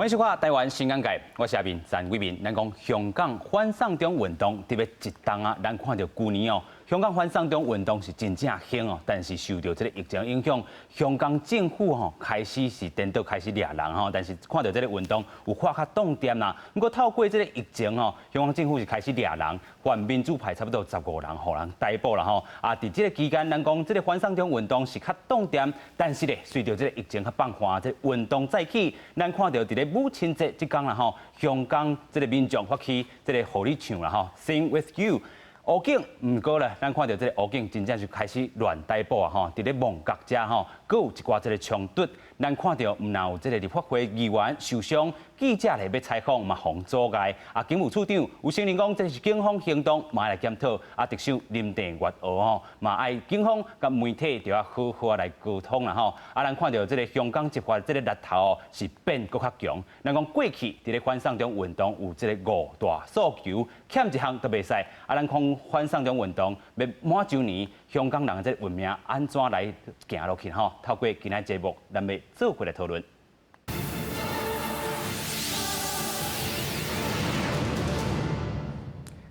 歡迎收看《台灣新眼界》，我是阿明陳偉民。咱講香港反送中運動特別一冬啊，咱看著舊年哦，香港反送中運動是真正興哦，但是受著這個疫情影響，香港政府吼開始是顛倒開始掠人吼，但是看著這個運動有發較動點啦。毋過透過這個疫情吼，香港政府是開始掠人，泛民主派差不多15人予人逮捕啦吼。啊，佇這個期間，咱講這個反送中運動是較動點，但是咧，隨著這個疫情較放緩，這個運動再起，咱看著佇咧母親節這工啦吼，香港這個民眾發起這個予你唱啦吼，Sing with you。烏警，毋過咧，咱看著這個烏警真正是開始亂逮捕啊！吼，佇咧旺角遮吼，閣有一寡這個衝突。咱看著毋但有這個立法會議員受傷，記者咧欲採訪嘛予阻礙。啊，警務處長有承認講這是警方行動，嘛愛來檢討。啊，特首林鄭月娥吼嘛愛警方佮媒體著愛好好來溝通啦吼。啊，咱看著這個香港執法這個力頭是變閣較強。咱講過去佇咧反送中運動有這個五大訴求，欠一項都袂使。啊，咱講反送中運動欲滿週年，香港人的這個運命按怎來行落去吼？透過今仔節目，咱欲做伙來討論。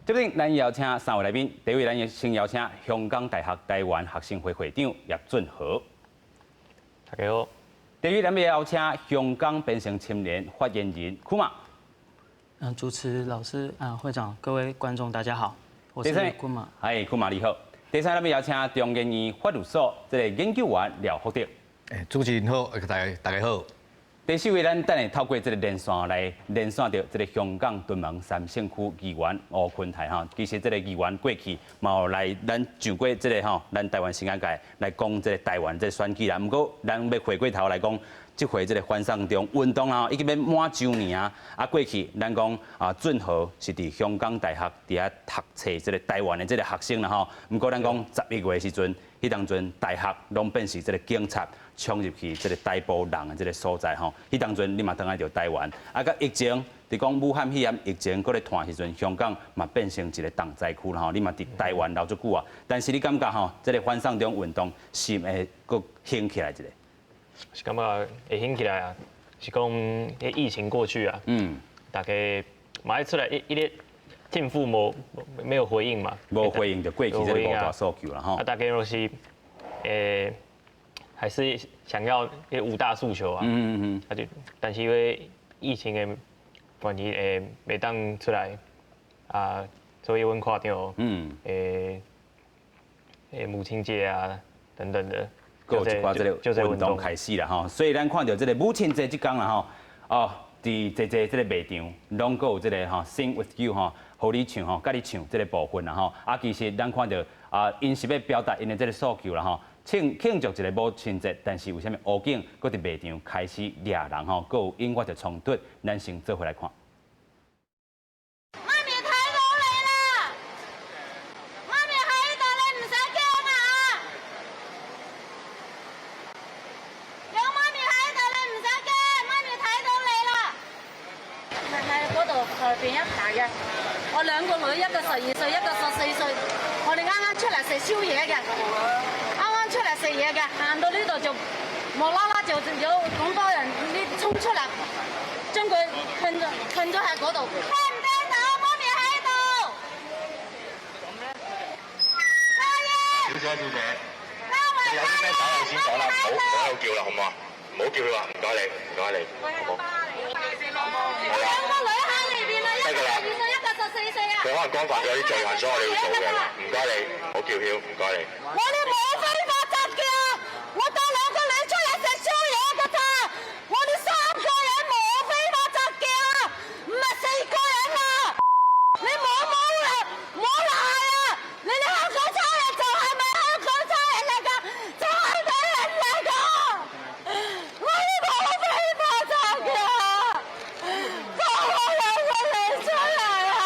這邊咱邀請三位來賓，第一位咱先邀請香港大學台灣學生會會長葉俊豪。大家好。第二位咱欲邀請香港邊城青年發言人庫馬。主持老師啊，會長，各位觀眾大家好，我是庫馬。嗨，庫馬你好。第三，咱欲邀請中研院法律所這個研究員廖福德。主持人好，大家好。第四位，咱等下透過這個連線來連線著這個香港屯門三聖區議員吳坤泰吼。其實這個議員過去嘛有來咱上過這個吼，咱台灣新眼界來講這個台灣這個選舉啦。毋過，咱欲回過頭來講，這回這個反送中運動啊，已經欲滿週年啊。啊，過去咱講啊，俊豪是佇香港大學佇遐讀冊，這個台灣的這個學生啦吼。毋過咱講11月的時陣，彼當陣大學攏變成這個警察衝入去這個逮捕人的這個所在吼。彼當陣你嘛轉來著台灣，啊，佮疫情，佇講武漢肺炎疫情閣咧湠時陣，香港嘛變成一個重災區啦吼。你嘛佇台灣留足久啊，但是你感覺吼，這個反送中運動是毋會閣興起來一下？是感覺會興起來啊，是講彼疫情過去啊，大家嘛愛出來一一咧政府無沒有回應嘛，無回應就過去這個五大訴求啦吼。啊，大家攏是還是想要彼五大訴求啊，啊就，但是因為疫情的關係，袂當出來啊，所以阮看著，母親節啊等等的。閣有一寡這個運動開始啦吼，所以咱看著這個母親節這工啦吼，哦，佇濟濟這個賣場，攏閣有這個吼，Sing with you 吼，予你唱吼，佮你唱這個部分啦吼，啊，其實咱看著啊，𪜶是欲表達𪜶的這個訴求啦吼，慶慶祝一個母親節，但是為啥物烏警閣佇賣場開始掠人吼，閣有引發著衝突，咱先做伙來看。媽咪睇到你啦！媽咪喺度，你唔使驚啊！有媽咪喺度，你唔使驚，媽咪睇到你啦！係喺嗰度後邊一排嘅，我兩個女，一個12歲，一個14歲，我哋啱啱出嚟食宵夜嘅，啱啱出嚟食嘢嘅，行到呢度就無啦啦就有咁多人呢衝出嚟，將佢困咗困咗喺嗰度。聽唔聽到？媽咪喺度。小姐，小姐，你有啲咩打你先講啦，唔好唔好喺度叫啦，好唔好啊？唔好叫佢啦，唔該你，唔該你，好冇？我兩個女喺裏邊啊，一個12歲，一個14歲啊。佢可能剛犯咗啲罪行，所以我哋要做嘅，唔該你，唔好叫囂，唔該你。我哋冇非法集結，我帶兩個女出嚟食宵夜㗎咋，我哋三個人冇非法集結啊，唔係四個人啊！你冇冇嚟，冇賴啊！你哋香港差人就係咪香港差人嚟㗎？就係香港人嚟㗎！我哋冇非法集結啊！放我兩個女出嚟啊！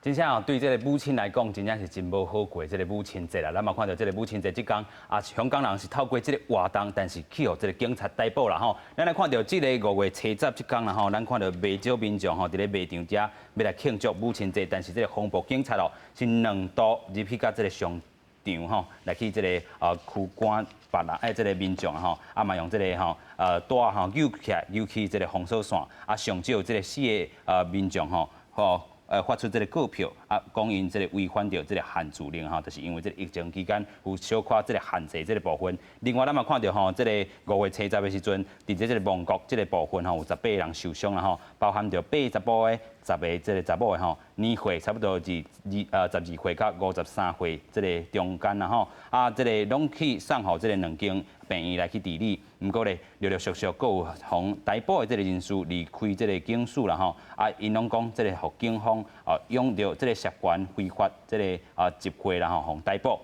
真正哦，對這個母親來講，真正是真無好過這個母親節啦。咱嘛看著這個母親節這工啊，香港人是透過這個活動，但是去予這個警察逮捕啦吼。咱來看著這個5月70這工啦吼，咱看著袂少民眾吼，佇咧賣場遮欲來慶祝母親節，但是這個防暴警察哦，是兩度入去共這個上場吼來去這個驅趕別人這個民眾吼，啊嘛用這個吼帶吼扭起來扭去這個封鎖線，啊上少這個四个民眾吼吼發出這個告票，啊講𪜶這個違反著這個限聚令吼，就是因為這個疫情期間有小可這個限制這個部分。另外，咱嘛看著吼，這個5月30的時陣，佇這個旺角這個部分吼，有18人受傷啦吼，包含著八查埔的10個這個查某的吼，年歲差不多是12歲到53歲這個中間啦吼，啊，這個攏去送予這個兩間病院來去治理。毋過咧，陸陸續續閣有予逮捕的這個人士離開這個警署啦吼，啊，𪜶攏講這個予警方用著這個涉嫌非法這個集會啦吼，予逮捕。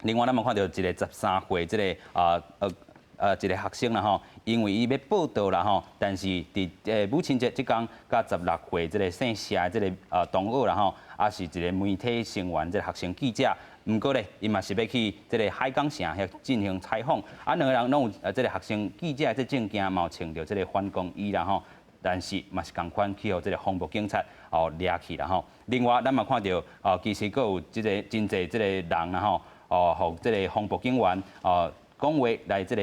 另外，咱嘛看著一個13歲這個一個學生啦吼，因為伊欲報到啦吼，但是佇母親節這工，佮16歲這個姓謝的這個同學啦吼，啊是一個媒體成員，這個學生記者。毋過咧，伊嘛是欲去這個海港城遐進行採訪，啊兩個人攏有這個學生記者的這證件，嘛有穿著這個反光衣啦吼，但是嘛是仝款去予這個防暴警察掠去啦吼。另外，咱嘛看著其實閣有這個真濟這個人啦吼，予這個防暴警員講話來這個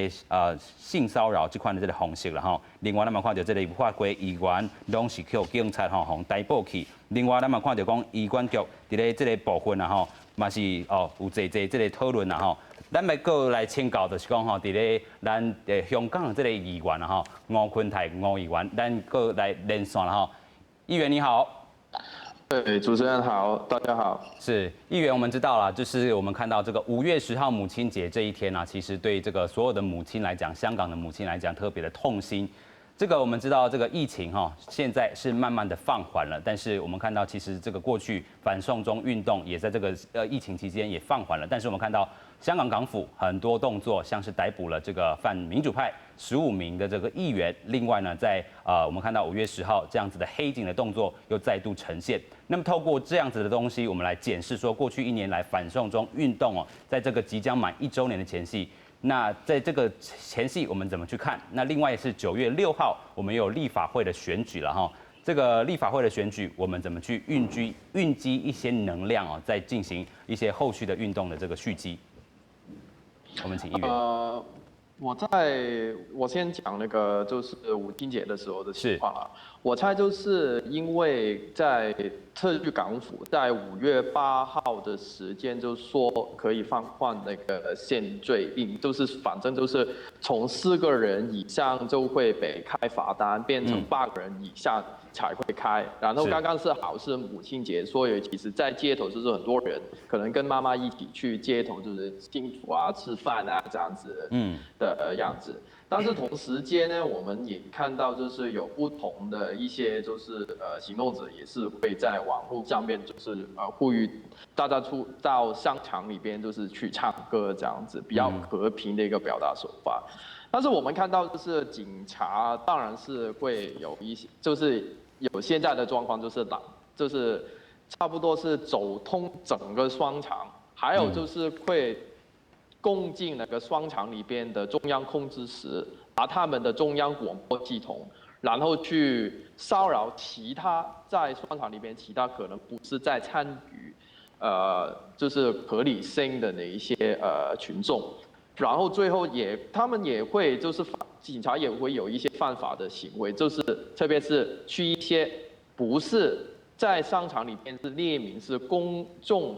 性騷擾這款的這個方式啦吼。另外，咱嘛看著這個立法會議員攏是去予警察吼予逮捕去。另外，咱嘛看著講醫管局佇咧這個部分啦吼，嘛是有濟濟這個討論啦吼。咱欲閣來請教，就是講吼，佇咧咱香港的這個議員啦吼，吳坤泰吳議員，咱閣來連線啦吼。議員你好。對，主持人好，大家好。是議員，我們知道了，就是我們看到這個5月10號母親節這一天呢，其實對這個所有的母親來講，香港的母親來講特別的痛心。這個我們知道，這個疫情哈，現在是慢慢的放緩了，但是我們看到其實這個過去反送中運動也在這個疫情期間也放緩了，但是我們看到香港港府很多動作，像是逮捕了這個泛民主派15名的這個議員，另外呢，在我們看到5月10號這樣子的黑警的動作又再度呈現。那麼透過這樣子的東西，我們來檢視說過去一年來反送中運動哦，在這個即將滿一週年的前夕。那在這個前夕，我們怎麼去看？那另外是9月6號，我們有立法會的選舉了哈。這個立法會的選舉，我們怎麼去蘊積一些能量哦，再進行一些後續的運動的這個蓄積？我們請議員。我先講那個就是母親節的時候的情況啊。我猜就是因為在特區港府在5月8號的時間就說可以放寬那個限聚令，就是反正就是從四個人以上就會被開罰單，變成八個人以下才會開。然後剛剛是好是母親節，所以其實在街頭就是很多人可能跟媽媽一起去街頭，就是慶祝啊、吃飯啊這樣子的樣子。但是同時間呢，我們也看到就是有不同的一些就是行動者也是會在網絡上面就是呼籲大家出到商場裡邊就是去唱歌這樣子比較和平的一個表達手法。但是我們看到就是警察當然是會有一些就是有現在的狀況就是擋就是差不多是走通整個商場，還有就是會攻進那個商場裡邊的中央控制室，拿他們的中央廣播系統，然後去騷擾其他在商場裡邊其他可能不是在參與，就是合理性的那一些群眾，然後最後也他們也會就是警察也會有一些犯法的行為，就是特別是去一些不是在商場裡邊是列明是公眾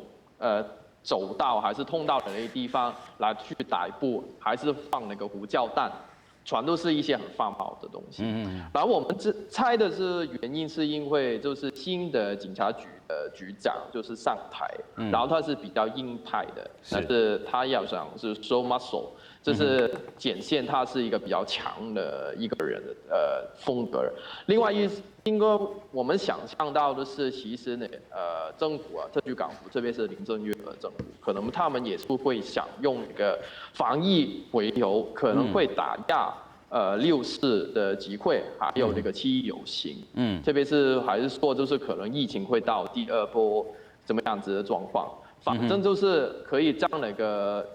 走道還是通道的那些地方來去逮捕，還是放那個胡椒彈，全都是一些很犯法的東西。然後我們這猜的是原因，是因為就是新的警察局的局長就是上台，然後他是比較鷹派的，但是他要想是 show muscle，就是展現他是一個比較強的一個人的風格。另外一應該我們想象到的是，其實呢，政府啊，特區港府，特別是林鄭月娥政府，可能他們也是會想用一個防疫為由，可能會打壓6四的集會，還有這個七一遊行。特別是還是說，就是可能疫情會到第二波怎麼樣子的狀況，反正就是可以將那個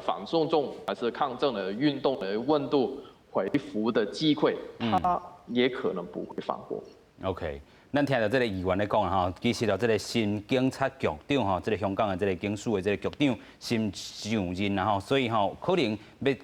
反送中還是抗爭的運動的溫度回復的機會，他也可能不會放過。 OK，咱聽著這个議員咧講吼，其實哦，這个新警察局長吼，這个香港的這个警署的這个局長新上任啦吼，所以吼可能欲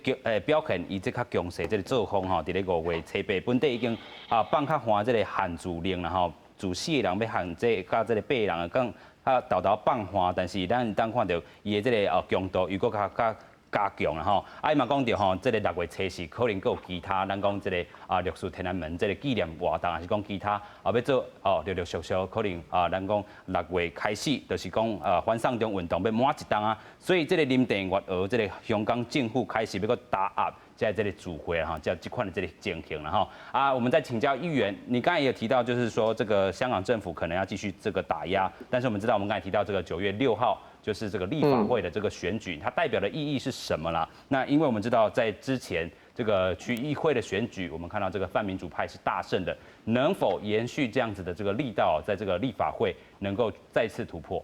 表現伊這較強勢這个作風吼，佇咧5月初8本底已經啊放較寬這个限聚令啦吼，自四个人欲限制佮這个八个人講啊沓沓放寬，但是咱當看著伊的這个強度又閣較較加強啦吼，啊伊嘛講著吼，這个6月初四可能閣有其他，咱講這个啊六四天安門這个紀念活動，抑是講其他啊欲做哦，陸陸續續可能啊，咱講六月開始，就是講啊反送中運動欲滿一冬啊，所以這个林鄭月娥這个香港政府開始欲閣打壓這這个集會哈，這這款的這个情形啦吼。啊，我們再請教議員，你剛才也有提到，就是說這個香港政府可能要繼續這個打壓，但是我們知道，我們剛才提到這個9月6號。就是這個立法會的這個選舉，它代表的意義是什麼啦？那因為我們知道，在之前這個區議會的選舉，我們看到這個泛民主派是大勝的，能否延續這樣子的這個力道，在這個立法會能夠再次突破？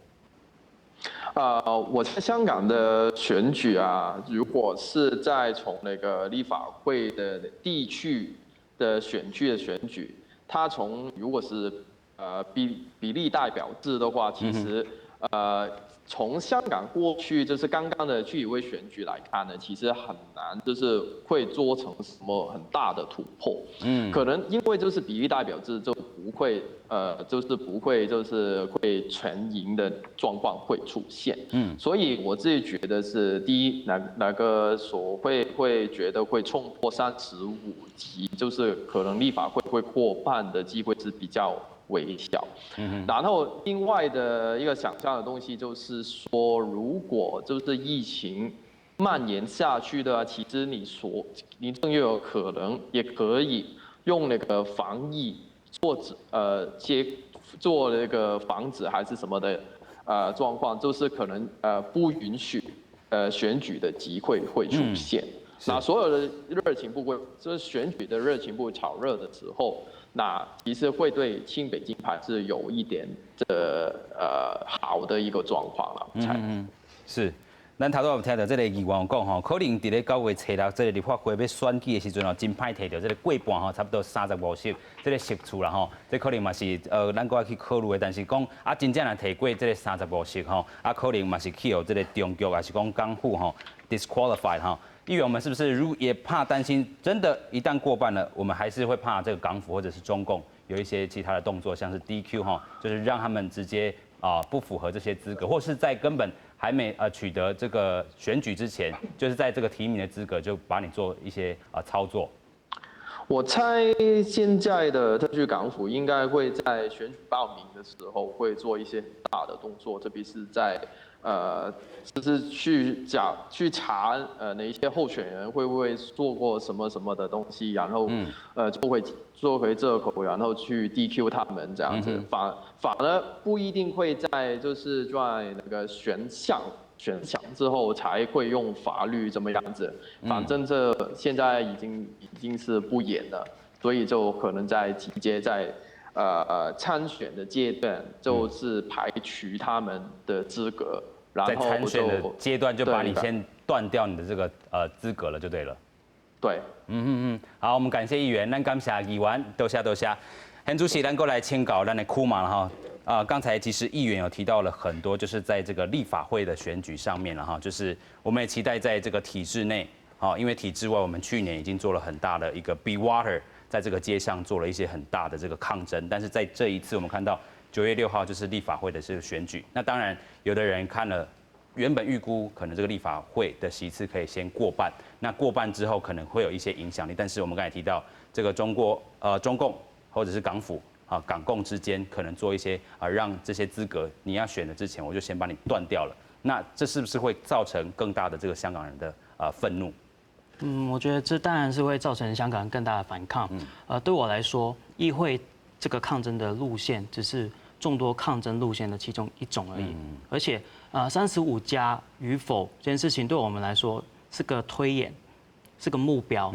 我在香港的選舉啊，如果是在從那個立法會的地區的選區的選舉，它從如果是比例代表制的話，其實從香港過去就是剛剛的區議會選舉來看呢，其實很難就是會做成什麼很大的突破。可能因為就是比例代表制就不會就是不會就是會全贏的狀況會出現。所以我自己覺得是第一，那個所謂會覺得會衝破35席，就是可能立法會會過半的機會是比較微小，然後另外的一個想象的東西就是說，如果就是疫情蔓延下去的話，其實你更有可能也可以用那個防疫做接做那個防止還是什麼的狀況，就是可能不允許選舉的機會會出現。那所有的熱情不會，就是選舉的熱情不會炒熱的時候，那其實會對親北京派是有一點的好的一個狀況了。嗯，是。咱頭拄有聽著這个議員講吼，可能佇咧9月初6這个立法會欲選舉的時陣哦，真歹提著這个過半吼，差不多35席這个席次啦吼，這可能嘛是咱閣愛去考慮的。但是講啊，真正若提過這个三十五席吼，啊可能嘛是去予這个當局，抑是講港府吼 disqualify 吼。議員，我們是不是如也怕擔心，真的，一旦過半了，我們還是會怕這個港府或者是中共有一些其他的動作，像是 DQ 哈，就是讓他們直接啊不符合這些資格，或是在根本還沒取得這個選舉之前，就是在這個提名的資格就把你做一些啊操作。我猜現在的特區港府應該會在選舉報名的時候會做一些大的動作，特別是在就是去講去查哪一些候選人會不會做過什麼什麼的東西，然後就會做回這口，然後去 DQ 他們這樣子，反而不一定會在就是在那個選項之後才會用法律這麼樣子，反正這現在已經是不演了，所以就可能在直接在參選的階段就是排除他們的資格。在參選的階段就把你先斷掉你的這個資格了，就對了。對，嗯嗯嗯，好，我們感謝議員，咱感謝議員，多謝多謝。陳主席，咱閣來請教咱的庫馬了哈。啊，剛才其實議員有提到了很多，就是在這個立法會的選舉上面了哈，就是我們也期待在這個體制內，好，因為體制外，我們去年已經做了很大的一個 Be Water，在這個街上做了一些很大的這個抗爭，但是在這一次，我們看到9月6號就是立法會的這個選舉，那當然有的人看了，原本預估可能這個立法會的席次可以先過半，那過半之後可能會有一些影響力，但是我們剛才提到這個中國中共或者是港府啊港共之間可能做一些啊讓這些資格你要選的之前我就先把你斷掉了，那這是不是會造成更大的這個香港人的憤怒？嗯，我覺得這當然是會造成香港人更大的反抗。對我來說，議會這個抗爭的路線只是眾多抗爭路線的其中一種而已。而且，35加與否這件事情對我們來說是個推演，是個目標。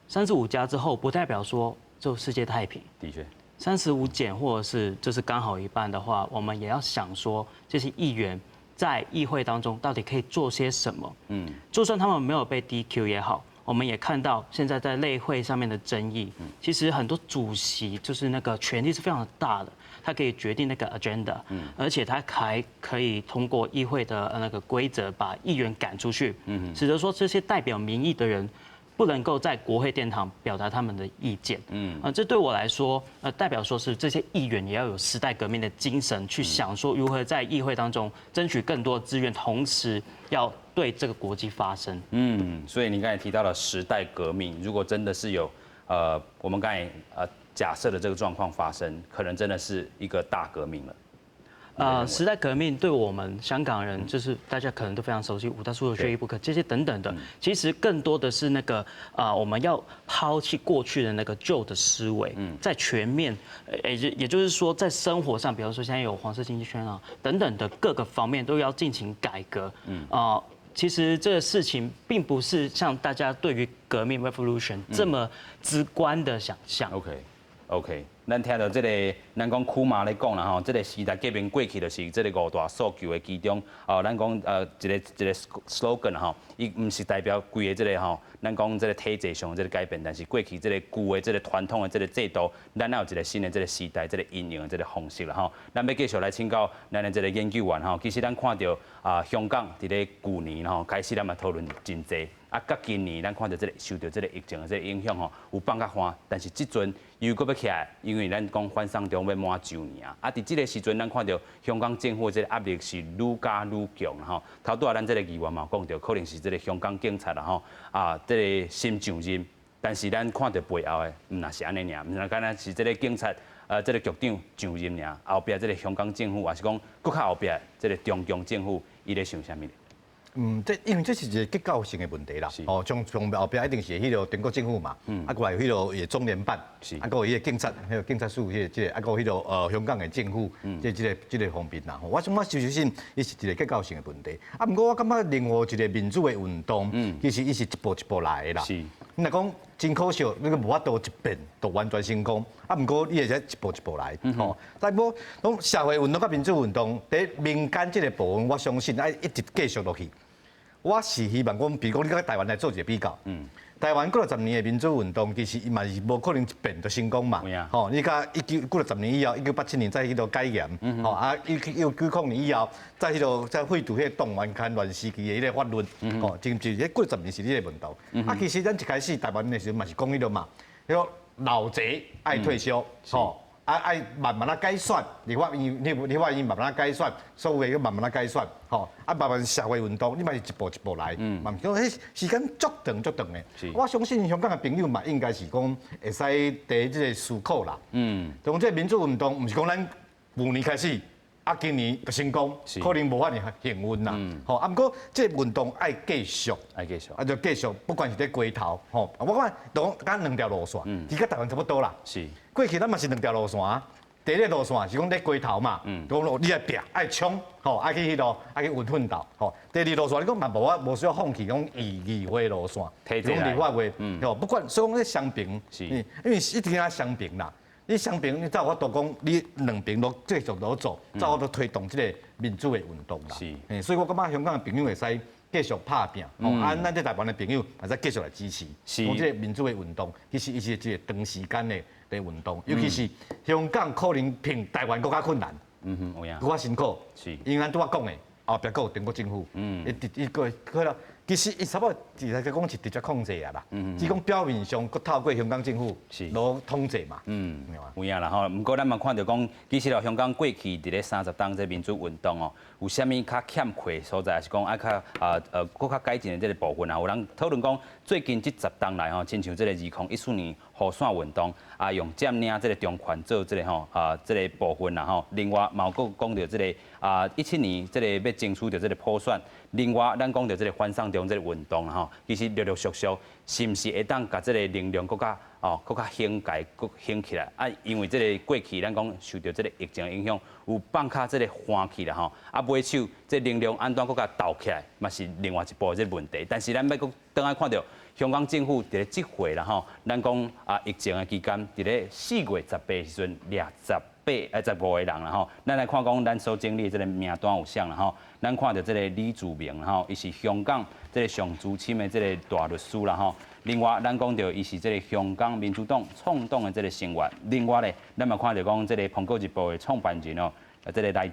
35加之後，不代表說就世界太平。的確。35減或者是就是剛好一半的話，我們也要想說，這些議員在議會當中到底可以做些什麼？就算他們沒有被 DQ 也好，我們我們也看到現在在內會上面的爭議，其實很多主席就是那個權力是非常大的，他可以決定那個 agenda，而且他還可以通過議會的那個規則把議員趕出去，使得說這些代表民意的人不能夠在國會殿堂表達他們的意見。啊，這對我來說，代表說是這些議員也要有時代革命的精神，去想說如何在議會當中爭取更多資源，同時要對這個國際發聲。嗯，所以你剛才提到了時代革命，如果真的是有，我們剛才假設的這個狀況發生，可能真的是一個大革命了。時代革命對我們香港人，就是大家可能都非常熟悉五大訴求缺一不可這些等等的。其實更多的是那個啊，我們要拋棄過去的那個舊的思維，在全面，也就是說，在生活上，比方說現在有黃色經濟圈啊等等的各個方面都要進行改革。啊，其實這個事情並不是像大家對於革命 revolution 這麼直觀的想象。 OK，OK。咱聽著這個，咱講庫馬咧講啦吼，這個時代革命過去就是這個五大訴求的其中，哦，咱講一個一個 slogan 吼，伊毋是代表規個這個吼，咱講這個體制上這個改變，但是過去這個舊的這個傳統的這個制度，咱有一個新的這個時代，這個應用的這個方式啦吼。咱欲繼續來請教咱的這個研究員吼，其實咱看著啊，香港佇咧舊年吼開始咱嘛討論真濟。啊，佮今年咱看著這個受著這個疫情的這個影響吼，有放較緩，但是這陣又閣欲起來，因為咱講反送中欲滿週年啊。啊，佇這個時陣，咱看著香港政府這個壓力是愈加愈強吼。頭拄仔咱這個議員嘛有講著，可能是這個香港警察啦吼，啊，這個心上任，但是咱看著背後的，毋若是按呢爾，毋若敢若是這個警察，這個局長上任爾，後壁這個香港政府，抑是講閣較後壁這個中共政府，伊咧想啥物？嗯，這因為這是一個結構性的問題啦。哦，從從後壁一定是彼個中國政府嘛，啊，閣來彼個也中聯辦，啊，閣有彼個警察，彼個警察署，彼個這個，啊，閣有彼個香港的政府，這個方面啦。我感覺相信，伊是一個結構性的問題。啊，毋過我感覺任何一個民主的運動，其實伊是一步一步來的啦。你若講真可惜，你無法度一變就完全成功。啊，毋過你會使一步一步來，吼。但無講社會運動佮民主運動，佇民間這個部分，我相信愛一直繼續落去。我是希望講，比如講你佮台灣來做一個比較。台灣幾若十年的民主運動，其實伊嘛是無可能一變就成功嘛。吼，你佮一九幾若十年以後，1987年再彼個解嚴，吼啊，1990年以後，再彼個再廢除彼個動員戡亂時期的彼個法律，吼，真是彼幾若十年是這個問題。啊，其實咱一開始台灣的時陣嘛是講彼個嘛，彼個老賊愛退休，吼。啊，愛慢慢仔改選，立法院慢慢仔改選，所有的慢慢仔改選，吼，啊，慢慢社會運動，你嘛是一步一步來，嘛毋是講彼時間足長足長的。我相信香港的朋友嘛，應該是講會使佇這個思考啦。就講這個民主運動，毋是講咱舊年開始，啊，今年就成功，可能無遐爾幸運啦。吼，啊，毋過這個運動愛繼續，愛繼續，啊，就繼續，不管是佇街頭，吼，我看都講敢兩條路線，其實佮台灣差不多啦。過去咱嘛是兩條路線啊，第一個路線是講佇街頭嘛，講你愛拚愛衝，吼，愛去彼路，愛去奮鬥，吼。第二路線你講嘛無我無需要放棄講議會路線，講立法會，吼，不管所以講咧雙邊，因為一定愛雙邊啦。你雙邊你才有法度講，你兩邊攏繼續攏做，才有法度推動這個民主的運動啦。所以我感覺香港的朋友會使繼續拍拚，吼，啊，咱這台灣的朋友會使繼續來支持。講這個民主的運動，其實伊是一個長時間的運動，尤其是香港可能比台灣閣較困難，有影，閣較辛苦。因為咱拄仔講的，後壁閣有中國政府，伊伊個可能其實伊差不多直接講是直接控制啊啦，只講表面上閣透過香港政府來統治嘛。有影啦吼，毋過咱嘛看著講，其實哦，香港過去佇咧30冬這民主運動哦，有啥物較欠缺所在，抑是講愛較啊閣較改進的這個部分啊？有人討論講，最近這十冬來吼，親像這個2014年雨傘運動啊，用佔領這個中環做這個吼啊這個部分啦吼。另外嘛有閣講著這個啊17年這個欲爭取著這個普選，另外咱講著這個反送中這個運動吼，其實陸陸續續是毋是會當共這個能量閣較哦閣較興起閣興起來啊？因為這個過去咱講受著這個疫情的影響，有放較這個緩去啦吼，啊尾手這能量按怎閣共鬥起來，嘛是另外一步這個問題。但是咱欲閣轉來看著香港政府佇咧這回啦吼，咱講啊疫情的期間，佇咧4月18時陣掠18、15個人啦吼，咱來看講咱所整理的這個名單有啥啦吼，咱看著這個李柱銘吼，伊是香港這個上資深的這個大律師啦吼。另外，咱講著伊是這个香港民主黨創黨的這个成員。另外咧，咱嘛看著講這个《蘋果日報》的創辦人哦，這个來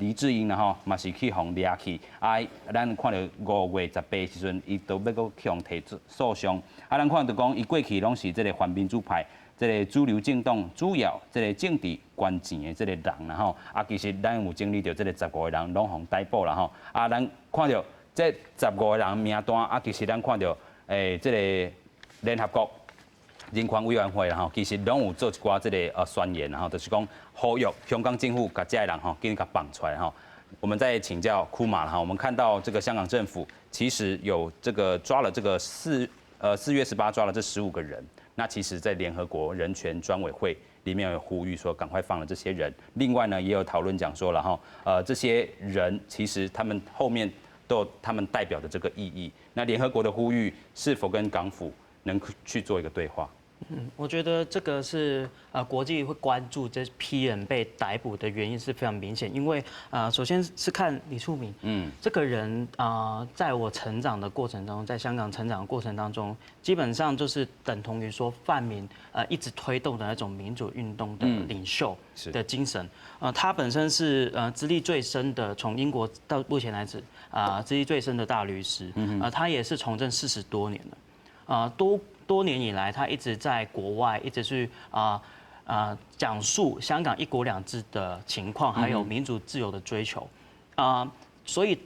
黎智英啦吼，嘛是去予掠去。啊，咱看著5月18時陣，伊都欲閣去予提訴訟。啊，咱看著講，伊過去攏是這个泛民主派，這个主流政黨主要這个政治捐錢的這个人啦吼。啊，其實咱有整理著這个十五个人攏予逮捕啦吼。啊，咱看著這十五个人名單，啊，其實咱看著這个聯合國人權委員會啦吼，其實攏有做一寡這个宣言啦吼，就是講呼籲香港政府共這个人吼，緊共放出來吼。我們再請教庫馬哈，我們看到這個香港政府其實有這個抓了這個4月18抓了這15個人，那其實，在聯合國人權專委會裡面有呼籲說趕快放了這些人。另外呢，也有討論講說了哈，這些人其實他們後面都有他們代表的這個意義。那聯合國的呼籲是否跟港府能去做一個對話？嗯，我覺得這個是國際會關注這批人被逮捕的原因是非常明顯，因為首先是看李柱銘，這個人啊，在我成長的過程中，在香港成長的過程當中，基本上就是等同於說泛民一直推動的那種民主運動的領袖的精神，他本身是資歷最深的，從英國到目前來止啊資歷最深的大律師，他也是從政40多年了，啊多年以來，他一直在國外，一直去講述香港一國兩制的情況，還有民主自由的追求，啊，所以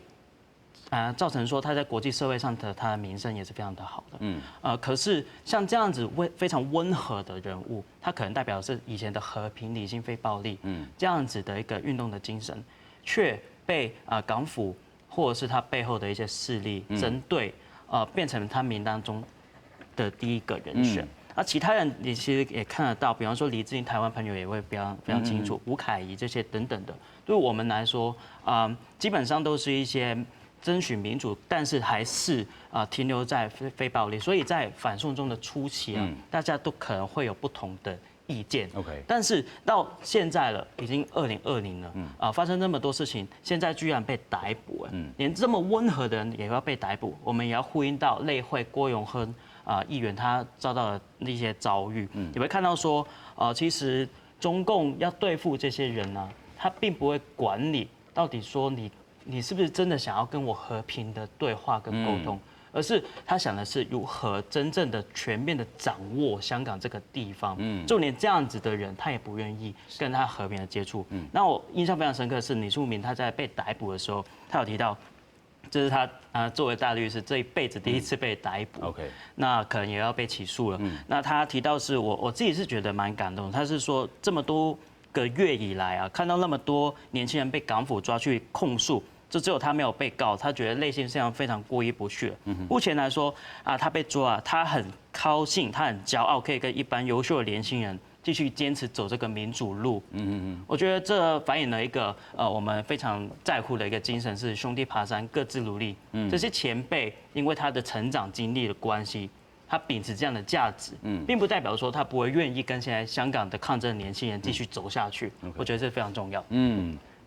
啊造成說他在國際社會上的他的名聲也是非常的好的。可是像這樣子溫非常溫和的人物，他可能代表的是以前的和平、理性、非暴力，這樣子的一個運動的精神，卻被啊港府或者是他背後的一些勢力針對，變成他名單中的第一個人選。那其他人你其實也看得到，比方說黎智英，台灣朋友也會非常非常清楚，吳凱儀這些等等的，對我們來說，啊，基本上都是一些爭取民主，但是還是啊停留在非暴力，所以在反送中的初期啊，大家都可能會有不同的意見。 但是到現在了，已經2020了，啊，發生那麼多事情，現在居然被逮捕，連這麼溫和的人也要被逮捕，我們也要呼應到內會郭榮鏗啊，議員他遭到的那些遭遇，你會看到說，其實中共要對付這些人呢，他並不會管你到底說你是不是真的想要跟我和平的對話跟溝通，而是他想的是如何真正的全面的掌握香港這個地方。就連這樣子的人，他也不願意跟他和平的接觸。那我印象非常深刻的是李柱銘他在被逮捕的時候，他有提到，這是他啊，作為大律師這一輩子第一次被逮捕。 那可能也要被起訴了。那他提到是我自己是覺得蠻感動。他是說這麼多個月以來啊，看到那麼多年輕人被港府抓去控訴，就只有他沒有被告，他覺得內心非常非常過意不去。目前來說啊，他被抓，他很高興，他很驕傲，可以跟一般優秀的年輕人繼續堅持走這個民主路。我覺得這反映了一個我們非常在乎的一個精神，是兄弟爬山各自努力。這些前輩因為他的成長經歷的關係，他秉持這樣的價值，並不代表說他不會願意跟現在香港的抗爭的年輕人繼續走下去。我覺得這非常重要。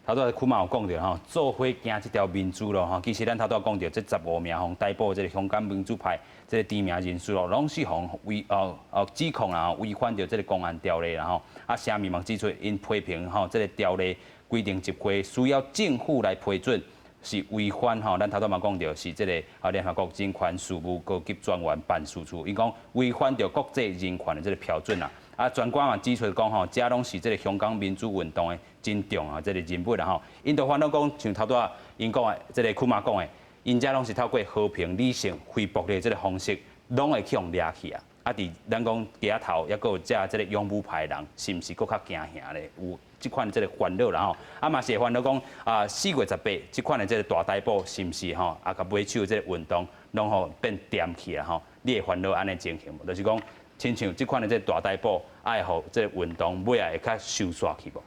頭拄仔庫馬有講著吼，做伙行這條民主路吼，其實咱頭拄仔講著，這15名予逮捕這个香港民主派這个知名人士咯，攏是予違哦哦指控啊，違反著這个公安條例啦吼。啊，聲明嘛指出，𪜶批評吼這个條例規定集會需要政府來批准，是違反吼，咱頭拄嘛講著是這个啊聯合國人權事務高級專員辦事處，𪜶講違反著國際人權的這个標準啦。啊，專官嘛指出講吼，這攏是這个香港民主運動的真重要這个人物啦吼。𪜶都煩惱講，像頭拄仔𪜶講的，這个庫馬講的，𪜶遮攏是透過和平、理性、非暴力這个方式，攏會去予掠去啊。啊，佇咱講街頭，抑閣有遮這个勇武派的人，是毋是閣較驚嚇咧？有這款這个煩惱啦吼。啊，嘛是會煩惱講啊，4月18這款的這个大逮捕，是毋是吼？啊，共尾手這个運動攏予變恬去啊吼？你會煩惱按呢情形無？就是講，親像這款的這个大逮捕，愛予這个運動尾仔會較收煞去無？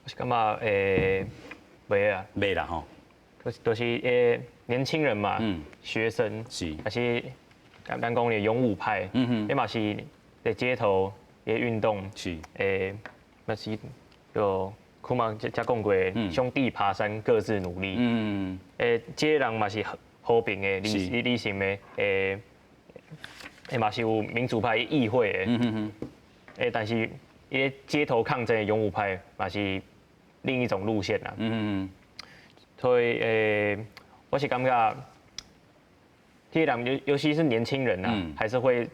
我是感覺袂啊，袂啦吼。都是年輕人嘛，學生還是咱講的勇武派，你嘛是佇街頭咧運動，嘛是有庫馬才講過，兄弟爬山各自努力，這个人嘛是和平的、理性的，嘛是有民主派議會的，但是伊街頭抗爭的勇武派嘛是另一種路線啦。所以我是感覺，這些人尤其是年輕人啊，還是會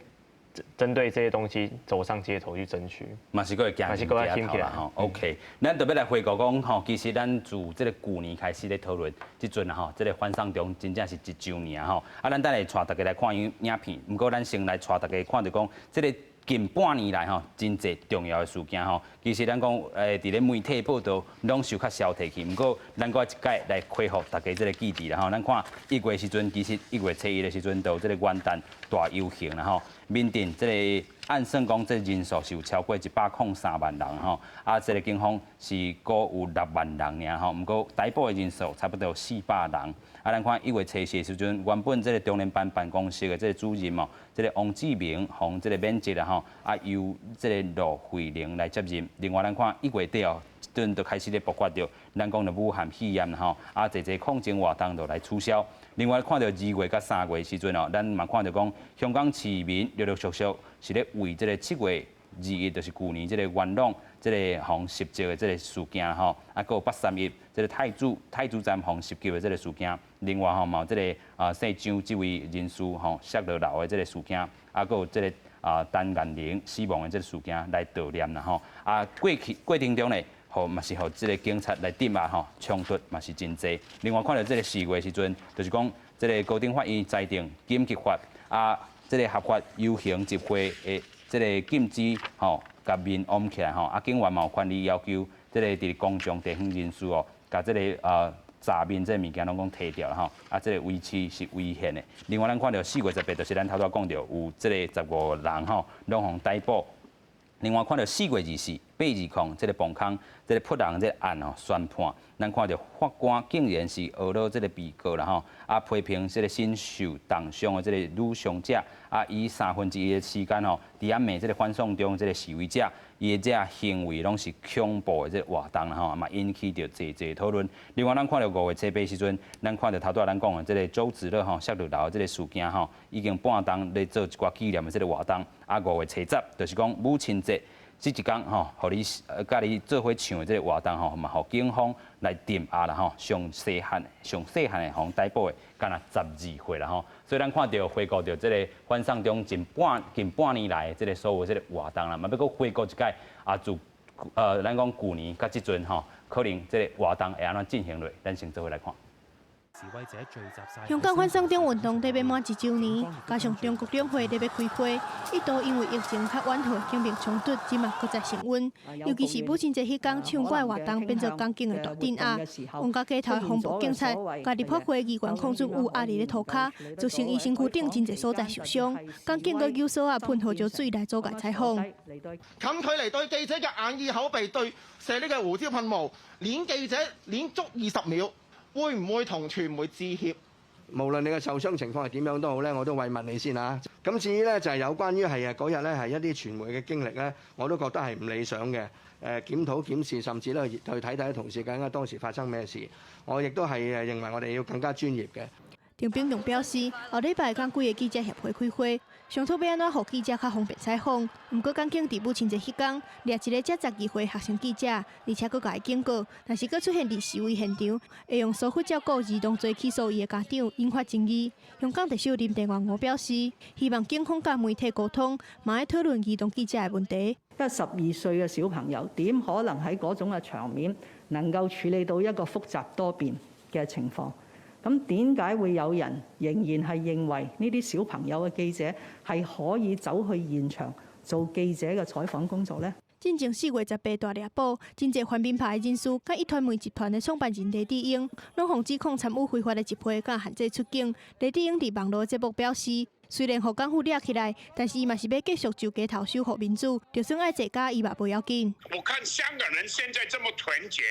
針對這些東西走上街頭去爭取。嘛是閣會行街頭啦吼。OK，咱特別來回顧講吼，其實咱自這个舊年開始咧討論，這陣啊吼，這个反送中真正是一週年啊吼。啊，咱等下帶大家來看影片，毋過咱先來帶大家看著講，這个近半年來吼，真濟重要的事件吼。其實咱講佇咧媒體報道攏受較消退去，毋過咱閣一擺來恢復大家這个記憶啦吼。咱看1月時陣，其實1月初1的時陣，就有這个元旦大遊行啦吼。緬甸這个按算講，這人數是有超過103萬人吼。啊，這个警方是估有6萬人爾吼。毋過逮捕的人數差不多有400人。啊，咱看1月初4的時陣，原本這个中聯辦辦公室的這个主任哦，這个王志民予這个免職啦吼，啊由這个駱惠寧來接任。另外，咱看1月底哦，這陣就開始咧爆發著，咱講的武漢肺炎吼，啊，濟濟抗爭活動就來取消。另外看著2月佮3月時陣哦，咱嘛看著講香港市民陸陸續續是咧為這个7月21，就是舊年這个元朗這个予襲擊的這个事件吼，啊，閣有831這个太子站予襲擊的這个事件，另外吼嘛有這个姓張這位人士吼摔落樓的這个事件，啊，閣有這个陳彥霖死亡的這个事件來悼念啦吼，啊，過去過程中咧，予嘛是予這个警察來鎮壓吼，衝突嘛是真濟。另外看著這个4月時陣，就是講這个高等法院裁定緊急法啊，這个合法遊行集會的這个禁止吼，共面掩起來吼，啊，警員嘛有權利要求這个佇公眾地方人士哦，共這个詐面這个物件攏講提掉吼，啊，這个維持是違憲的。另外，咱看著4月18，就是咱頭拄仔講著有這个15人吼，攏予逮捕。另外看著4月24，820，這个磅空，這个撲人這个案哦宣判，咱看著法官竟然是呵咾這个被告啦吼，啊批評這个身受重傷的這个女傷者，啊以1/3的時間吼，佇遐罵這个反送中這个示威者，伊的這行為攏是恐怖的這个活動啦吼，嘛引起著濟濟討論。另外，咱看著5月初8時陣，咱看著頭拄仔咱講的這个周梓樂吼摔落樓的這个事件吼，已經半冬咧做一寡紀念的這个活動。啊，5月初10，就是講母親節。這一工吼，予你佮你做伙唱的這个活動吼，嘛予警方來鎮壓啦吼，上細漢的予逮捕的，敢若12歲啦吼。所以咱看著回顧著這个反送中近半年來這个所有這个活動啦，嘛欲閣回顧一擺啊，自咱講舊年佮這陣吼，可能這个活動會按怎進行落，咱先做伙來看。香港反送中運動咧欲滿一週年，加上中國兩會咧欲開會，一度因為疫情較緩和，警民衝突這馬閣再升溫。尤其是母親節彼工唱歌的活動變做港警的大鎮壓，旺角街頭的防暴警察，共立法會議員鄺俊宇壓佇咧塗跤，造成伊身軀頂真濟所在受傷。港警閣扭索仔噴胡椒水來阻礙採訪。近距離對記者嘅眼耳口鼻對射呢個胡椒噴霧，攆記者攆足20秒。會唔會同傳媒致歉？無論你嘅受傷情況係點樣都好咧，我都慰問你先嚇。咁至於咧就係有關於係嗰日咧係一啲傳媒嘅經歷咧，我都覺得係唔理想嘅。檢討檢視，甚至咧去睇睇同事究竟當時發生咩事。我亦都係認為我哋要更加專業嘅。陳炳強表示，後禮拜共幾个記者協會開會，商討欲按怎予記者較方便採訪。毋過港警佇母親節彼工，掠一个才12歲學生記者，而且閣共伊警告，若是閣出現佇示威現場，會用疏忽照顧兒童罪起訴伊的家長，引發爭議。香港特首林鄭月娥表示，希望警方佮媒體溝通，嘛愛討論兒童記者的問題。因為12歲嘅小朋友點可能喺嗰種嘅場面能夠處理到一個複雜多變嘅情況？咁點解會有人仍然係認為呢啲小朋友嘅記者係可以走去現場做記者嘅採訪工作呢？進前4月18大掠捕，真濟泛民派人士佮壹傳媒集團的創辦人黎智英，攏予指控參與非法的集會佮限制出境。黎智英佇網路節目表示，雖然予港府掠起來，但是伊嘛是欲繼續上街頭守護民主，就算愛坐監，伊嘛無要緊。我看香港人現在這麼團結，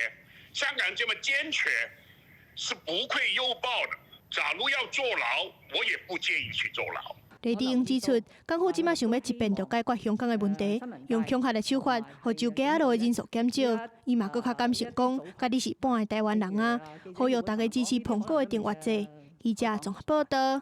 香港人這麼堅決，是不會有報的。假如要坐牢，我也不介意去坐牢。黎智英指出，港府這馬想欲一遍就解決香港的問題，用恐嚇的手法，予上街仔路的人數減少。伊嘛閣較感性講，家己是半个台灣人啊，呼籲大家支持蘋果的訂閱制。記者綜合報道。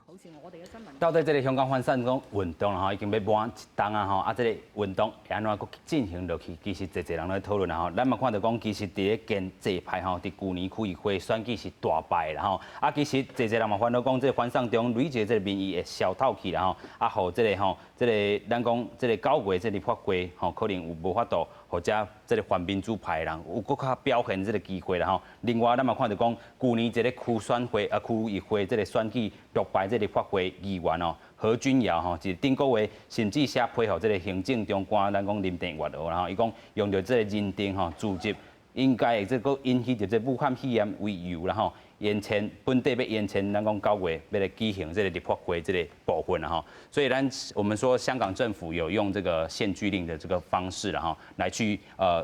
到底這个香港反送中運動吼，已經欲滿一冬啊吼，啊，這个運動會按怎閣進行落去？其實濟濟人咧討論啊吼。咱嘛看著講，其實佇咧建制派吼，佇舊年區議會選舉是大敗啦吼。啊，其實濟濟人嘛煩惱講，這个反送中累積這个民意會消透去啦吼。啊，予這个吼，這个咱講這个9月這个立法會吼，可能有無法度予遮這个泛民主派的人有閣較表現這个機會啦吼。另外，咱嘛看著講，舊年這个區選會啊，區議會這个選舉落敗這个立法會議員哦，何君堯吼，是頂個月甚至寫批予這个行政長官，咱講林鄭月娥啦吼，伊講用著這个認定吼，辭職應該會這閣引起著這武漢肺炎為由啦吼，延簽本底欲延簽，咱講9月欲來舉行這个立法會這个部分啦吼，所以咱我們說香港政府有用這個限聚令的這個方式啦吼，來去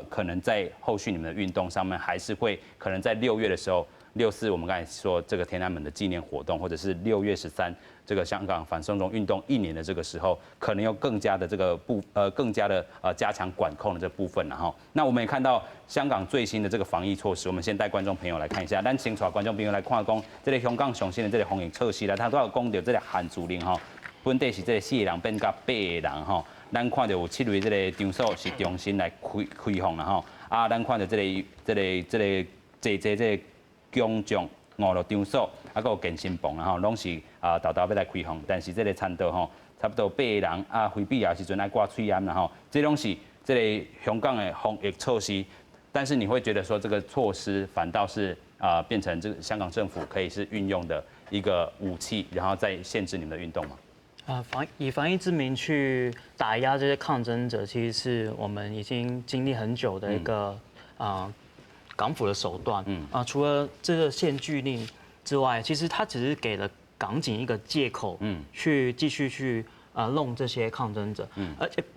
可能在後續你們的運動上面，還是會可能在6月的時候。6·4，我們剛才說這個天安門的紀念活動，或者是6月13這個香港反送中運動一年的這個時候，可能又更加的這個部更加的加強管控的這部分了哈。那我們也看到香港最新的這個防疫措施，我們先帶觀眾朋友來看一下。咱先帶觀眾朋友來看講，這个香港上新的這个防疫措施啦，他拄仔有講著這个限聚令吼，本底是這个四个人變甲八個人吼。咱看著有七類這个場所是重新來開開放啦吼。啊，咱看著這个這个這个濟濟這个公眾娛樂場所，啊，閣有健身房啊吼，攏是啊，沓沓欲來開放。但是這个餐桌吼，差不多八個人啊，非必要時陣愛掛喙罨啦吼，這攏是這个香港的防疫措施。但是你會覺得說，這個措施反倒是啊，變成這個香港政府可以是運用的一個武器，然後再限制你們的運動嗎？啊，以防疫之名去打壓這些抗爭者，其實是我們已經經歷很久的一個啊港府的手段。啊，除了這個限聚令之外，其實他只是給了港警一個借口，去繼續去弄這些抗爭者。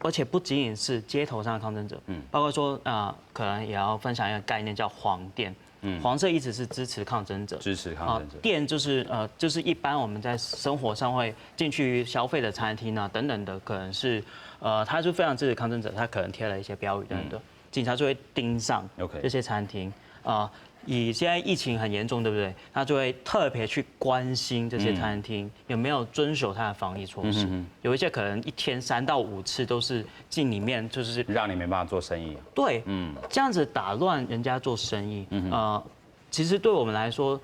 而且不僅僅是街頭上的抗爭者，包括說啊，可能也要分享一個概念叫黃店。黃色意思是支持抗爭者，支持抗爭者。店就是就是一般我們在生活上會進去消費的餐廳啊等等的，可能是他就非常支持抗爭者，他可能貼了一些標語等等，警察就會盯上這些餐廳啊。以現在疫情很嚴重，對不對？他就會特別去關心這些餐廳有沒有遵守他的防疫措施。有一些可能一天3到5次都是進裡面，就是讓你沒辦法做生意。對，這樣子打亂人家做生意，其實對我們來說，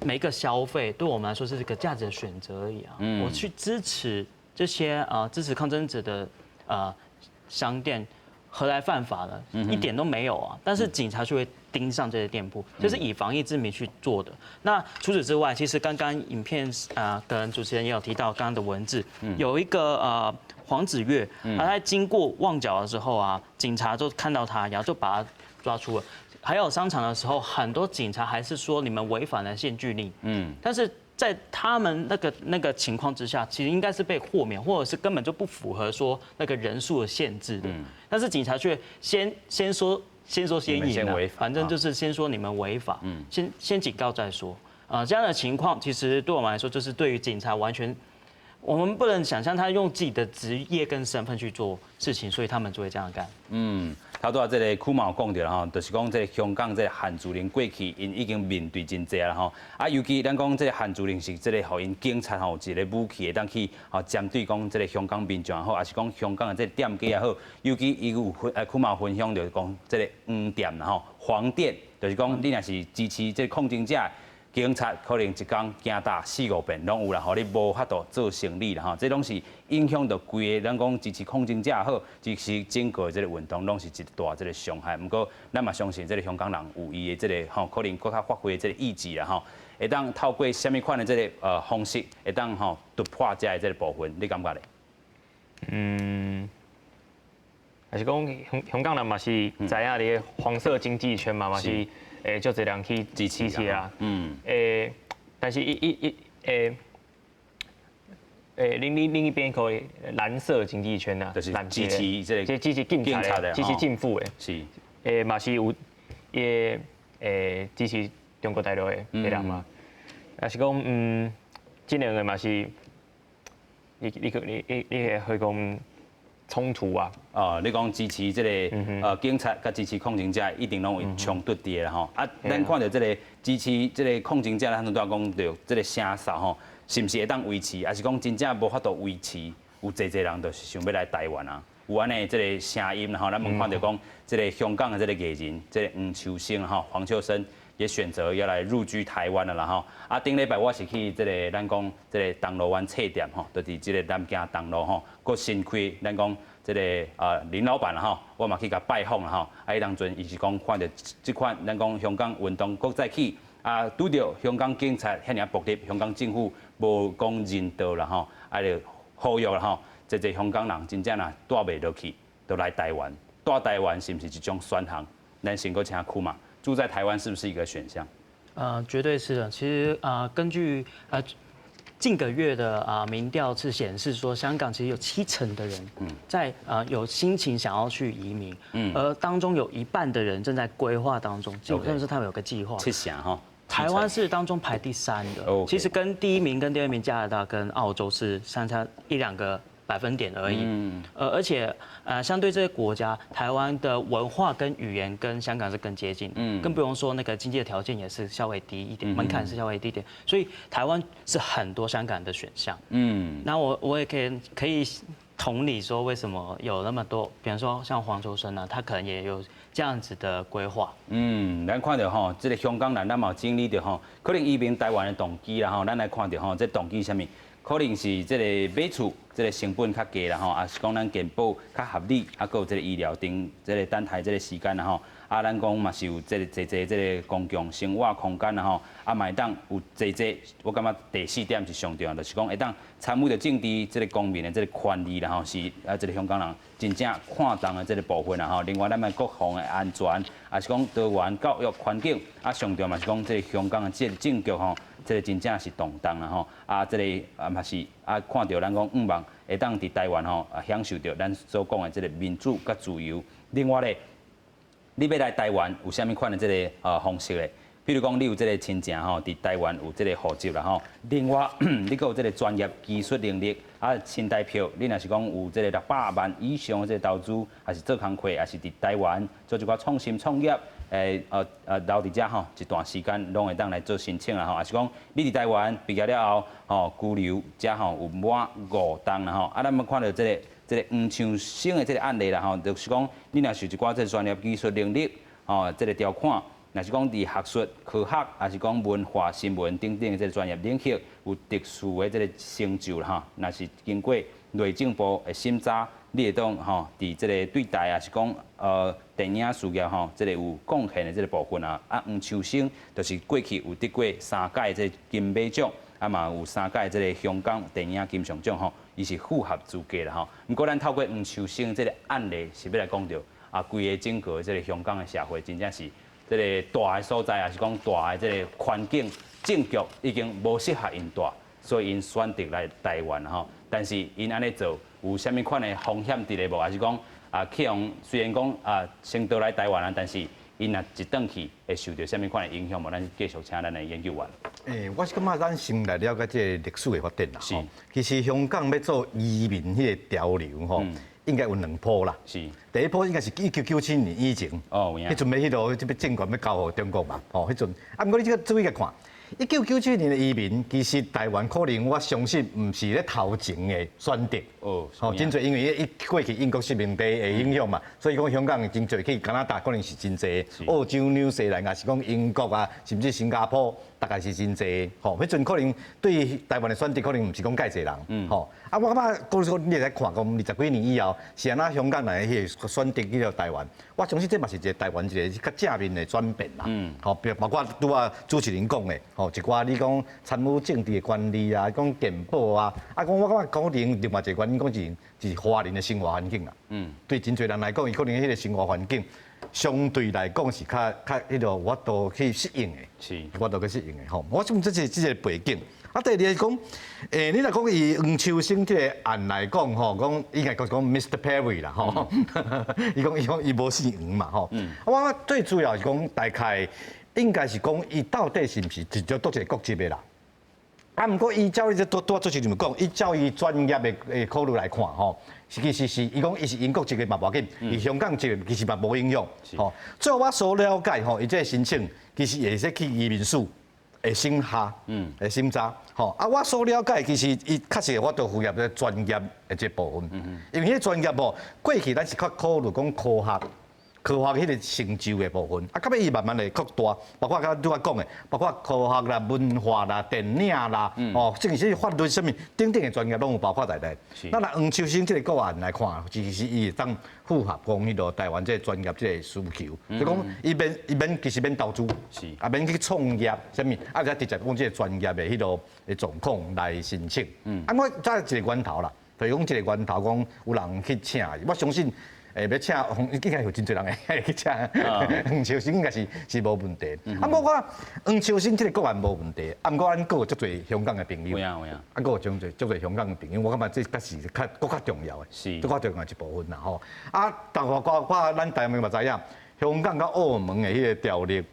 每一個消費對我們來說是一個價值的選擇而已啊。我去支持這些支持抗爭者的商店，何來犯法呢？一點都沒有啊。但是警察就會盯上這些店鋪，就是以防疫之名去做的。那除此之外，其實剛剛影片啊，跟主持人也有提到剛剛的文字，有一個黃子悅，他在經過旺角的時候啊，警察就看到他，然後就把他抓出了。還有商場的時候，很多警察還是說你們違反了限聚令。但是在他們那個情況之下，其實應該是被豁免，或者是根本就不符合說那個人數的限制的。但是警察卻先說先贏了，反正就是先說你們違法，先警告再說。啊，這樣的情況其實對我們來說，就是對於警察完全，我們不能想象他用自己的職業跟身份去做事情，所以他們就會這樣幹。頭拄仔這个區嘛有講著啦吼，就是講這个香港這个限聚令過去，𪜶已經面對真濟啦吼。啊，尤其咱講這个限聚令是這个予𪜶警察吼有一個武器會當去吼針對講這个香港民眾也好，抑是講香港的這个店家也好，尤其伊有分區嘛有分享著講這个黃店啦吼，黃店就是講你若是支持這个抗爭者。警察可能一工驚打四五遍，攏有啦，予你無法度做生意啦吼，這攏是影響著規个咱講支持抗爭者也好，支持整個這个運動，攏是一大這个傷害。毋過，咱嘛相信這个香港人有伊的這个吼，可能閣較發揮這个意志啦吼，會當透過啥物款的這个方式，會當吼突破遮的這个部分，你感覺咧？還是講香港人嘛是知影佇黃色經濟圈嘛，嘛是。足濟人去支持啊，但是伊伊伊另一邊可以藍色經濟圈啊，就是支持這個支持警察的，支持政府的，嘛是有伊支持中國大陸的人嘛，也是講這兩個嘛是，你你你你你會講。衝突啊。哦，你講支持這个警察佮支持抗爭者，一定攏會衝突佇的啦吼。啊，咱看著這个支持這个抗爭者，咱拄仔講著這个聲勢吼，是毋是會當維持？抑是講真正無法度維持？有濟濟人就是想欲來台灣啊，有按呢這个聲音吼，咱們看著講這个香港的這个藝人，這个黃秋生吼，黃秋生也選擇要來入居台灣了啦吼。啊，頂禮拜我是去這个咱講這个銅鑼灣冊店吼，就佇這個南京東路吼，閣新開咱講這个林老闆啦吼，我嘛去共拜訪啦吼。啊，彼當陣伊是講看著這款咱講香港運動閣再起，啊，拄著香港警察遐爾仔暴力，香港政府無講人道啦吼，啊就呼籲啦吼，濟濟香港人真正若蹛袂落去，就來台灣。蹛台灣是毋是一種選項？咱先閣請庫馬，住在台灣是不是一個選項？絕對是的。其實啊，根據近個月的民調是顯示說，香港其實有70%的人在有心情想要去移民，而當中有一半的人正在規劃當中，基本上是他們有個計劃。七成哈。台灣是當中排第三的，其實跟第一名跟第二名加拿大跟澳洲是相差一兩個百分點而已。而且相對這些國家，台灣的文化跟語言跟香港是更接近，更不用說那個經濟的條件也是稍微低一點，門檻是稍微低一點，所以台灣是很多香港人的選項。那我也可以同理說，為什麼有那麼多，比方說像黃秋生啊，他可能也有這樣子的規劃。嗯，咱看著吼，這个香港人咱嘛有整理著吼，可能移民台灣的動機啦吼，咱來看著吼，這動機啥物？可能是這个買厝，這个成本較低啦吼，抑是講咱健保較合理，啊，閣有這个醫療等這个等待這个時間啦吼，啊，咱講嘛是有這个濟濟這个公共生活空間啦吼，啊，嘛會當有濟濟，我感覺第四點是上重要，就是講會當參與著政治這个公民的這个權利啦吼，是啊，這个香港人真正看重的這个部分啦吼。另外，咱的國防的安全，抑是講多元教育環境，啊，上重要嘛是講這个香港的這个政局吼。這个真正是動盪啦吼，啊，這个啊嘛是啊，看著咱講向望會當佇台灣吼啊享受著咱所講的這个民主佮自由。另外咧，你欲來台灣有啥物款的這个方式咧？比如講，你有這个親情吼，佇台灣有這个戶籍啦吼。另外，你閣有這个專業技術能力啊，新台票，你若是講有這个600萬以上的這个投資，抑是做工課，抑是佇台灣做一寡創新創業。留佇遮吼一段時間，攏會當來做申請啦吼。抑是講你佇台灣畢業了後，吼居留遮吼有滿5冬啦吼。啊，咱們看著這个黃秋生的這个案例啦吼，就是講你若是有一寡這个專業技術能力，吼，這个條款，若是講佇學術、科學，抑是講文化、新聞等等的這个專業領域有特殊的這个成就啦吼，若是經過內政部的審查，你會當吼佇這个對台，抑是講電影事業吼，這个有貢獻的這个部分啊。啊，黃秋生就是過去有得過三屆這个金馬獎，啊嘛有三屆這个香港電影金像獎吼，伊是符合資格啦吼。毋過咱透過黃秋生這个案例，是欲來講著啊，規个整個這个香港的社會，真正是這个蹛的所在，抑是講蹛的這个環境政局已經無適合𪜶蹛，所以𪜶選擇來台灣吼。但是𪜶按呢做，有啥物款的風險佇咧無？抑是講啊，去予雖然講啊，先倒來台灣啊，但是𪜶若一轉去，會受著啥物款的影響無？咱繼續請咱的研究員。我是感覺咱先來了解這个歷史的發展啦。其實香港欲做移民彼个潮流吼，應該有兩波啦。第一波應該是1997年以前。彼陣欲彼个這欲政權欲交予中國嘛。吼，彼陣啊，毋過你這个注意共看。1997年的移民，其實台灣可能我相信毋是咧頭前的選擇。吼，真濟因為伊過去英國殖民地的影響嘛，所以講香港真濟去加拿大可能是真濟，澳洲、紐西蘭，抑是講英國啊，甚至新加坡，大概是真濟。吼，彼陣可能對台灣的選擇可能毋是講蓋濟人。吼，啊，我感覺講說你來看講20幾年以後是按怎香港人的彼個選擇去著台灣，我相信這嘛是一個台灣一個較正面的轉變啦。吼，包括拄仔主持人講的，吼，一寡你講參與政治的權利啊，講健保啊，啊，講我感覺可能另外一個原因講是華人的生活環境啦。對真濟人來講，伊可能彼個生活環境相對來講是較較彼個有法度去適應的。有法度去適應的吼。我想這是這个背景。啊，第二個講，你若講以黃秋生這个案來講吼，講應該講講 Mr. Perry 啦吼，伊講伊無姓黃嘛吼。我最主要是講大概應該是講伊到底是毋是直接佗一个國籍的啦？啊，毋過伊照伊這拄拄仔主持人講，伊照伊專業的考慮來看吼，其實是伊講伊是英國籍的嘛無要緊，伊香港籍的其實嘛無影響。吼，最後我所了解吼，伊這個申請其實會使去移民署會審查，會審查。吼，啊，我所了解其實伊確實會法度符合這專業的這部分，因為彼個專業吼，過去咱是較考慮講科學。科學彼個成就的部分，啊，到尾伊慢慢會擴大，包括剛拄仔講的，包括科學啦、文化啦、電影啦，哦，甚至是法律啥物等等的專業攏有包括在內。那若黃秋生這個個案來看，其實伊會當符合講彼個台灣這個專業這個需求，就講伊免其實免投資，啊免去創業啥物，啊，才直接講這個專業的彼個的狀況來申請。啊，我這一個源頭啦，就是講這個源頭講有人去請伊，我相信。欲請，應該有真濟人會去請黃秋生，應該是無問題。啊，毋過我黃秋生這個個案無問題，啊，毋過咱閣有足濟香港的朋友，啊，閣有真濟足濟香港的朋友，我感覺這閣是較閣較重要的，閣較重要一部分啦吼。啊，但我我咱台灣嘛知影，香港佮澳門的彼個條例，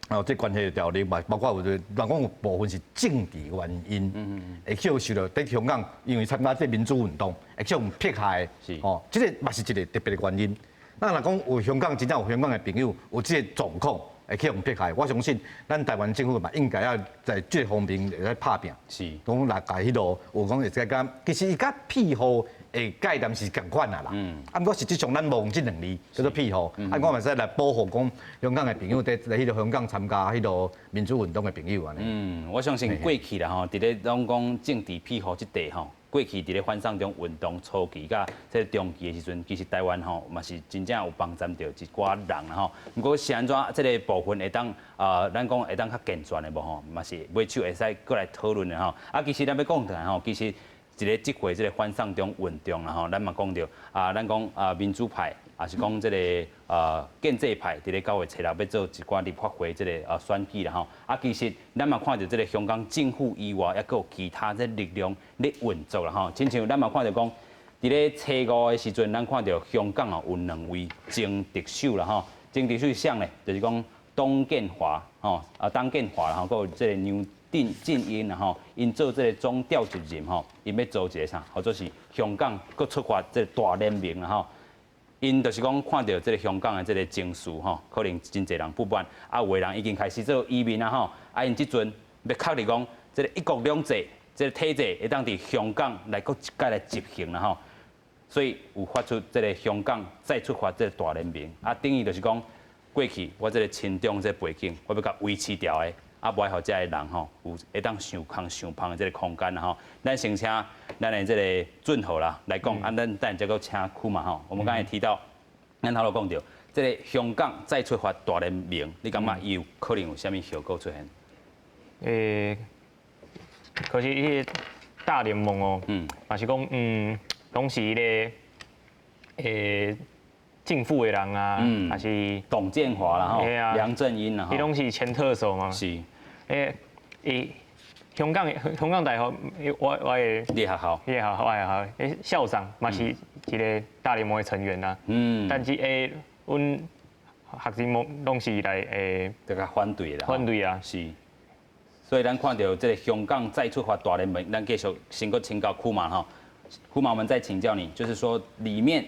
哦，這關係的條例嘛，包括有人講有部分是政治原因，會去受著佇香港，因為參加這民主運動，會去予迫害，哦，這個嘛是一個特別的原因。那若講有香港真正有香港的朋友有這個狀況，會去予迫害，我相信咱台灣政府嘛應該要在這方面會使拍拚。講若共彼落有講會使講，其實伊佮庇護的概念是仝款啊啦。啊，毋過實際上咱無用這兩字叫做庇護，啊，我嘛使來保護講香港的朋友，佇彼個香港參加彼個民主運動的朋友按呢。嗯，我相信過去啦吼，佇咧攏講政治庇護這塊吼，過去佇咧反送中運動初期佮這個中期的時陣，其實台灣吼嘛是真正有幫贊著一寡人啦吼。毋過是按怎這個部分會當啊，咱講會當較健全的無吼，嘛是尾手會使閣來討論的吼。啊，其實咱欲講轉來吼，其實一個這回這個反送中運動啦吼，咱嘛講著啊，咱講啊民主派，也是講這個建制派，佇咧9月初六欲做一寡立法會這個選舉啦吼。啊，其實咱嘛看著這個香港政府以外，抑閣有其他這力量咧運作啦吼。親像咱嘛看著講，佇咧初五的時陣，咱看著香港哦有兩位前特首啦吼。前特首是啥呢？就是講董建華吼，啊董建華啦吼，閣有這個梁振英啦吼，𪜶做這個總召集人吼，𪜶欲組一個啥？號做是香港閣出發這個大聯盟啦吼。𪜶就是講看著這個香港的這個情勢吼，可能真濟人不滿，啊有的人已經開始做移民啊吼，啊𪜶這陣欲確立講這個一國兩制這個體制會當佇香港來閣一擺來執行啦吼，所以有發出這個香港再出發這個大聯盟，啊等於就是講過去我這個親中這個背景，我欲共維持牢的，啊無愛予這个人吼有會當想空想芳的這個空間啦吼。咱先請咱的這個俊豪啦來講，啊咱等下再閣請曲嘛吼。我們剛才提到，咱頭路講著，這個香港再出發大聯盟，你感覺伊有可能有啥物效果出現？可是彼個大聯盟哦，嘛是講，攏是彼個政府的人啊，還是董建華啦吼，梁振英啦，彼攏是前特首嘛。伊香港大學，我的你學校，你學校，我的學校，校長嘛是一個大聯盟的成員啦。但是阮學生攏是來這個反對啦。反對啊。是。所以咱看著這個香港再出發大聯盟，咱繼續先閣請教庫馬吼。庫馬，我們再請教你，就是說裡面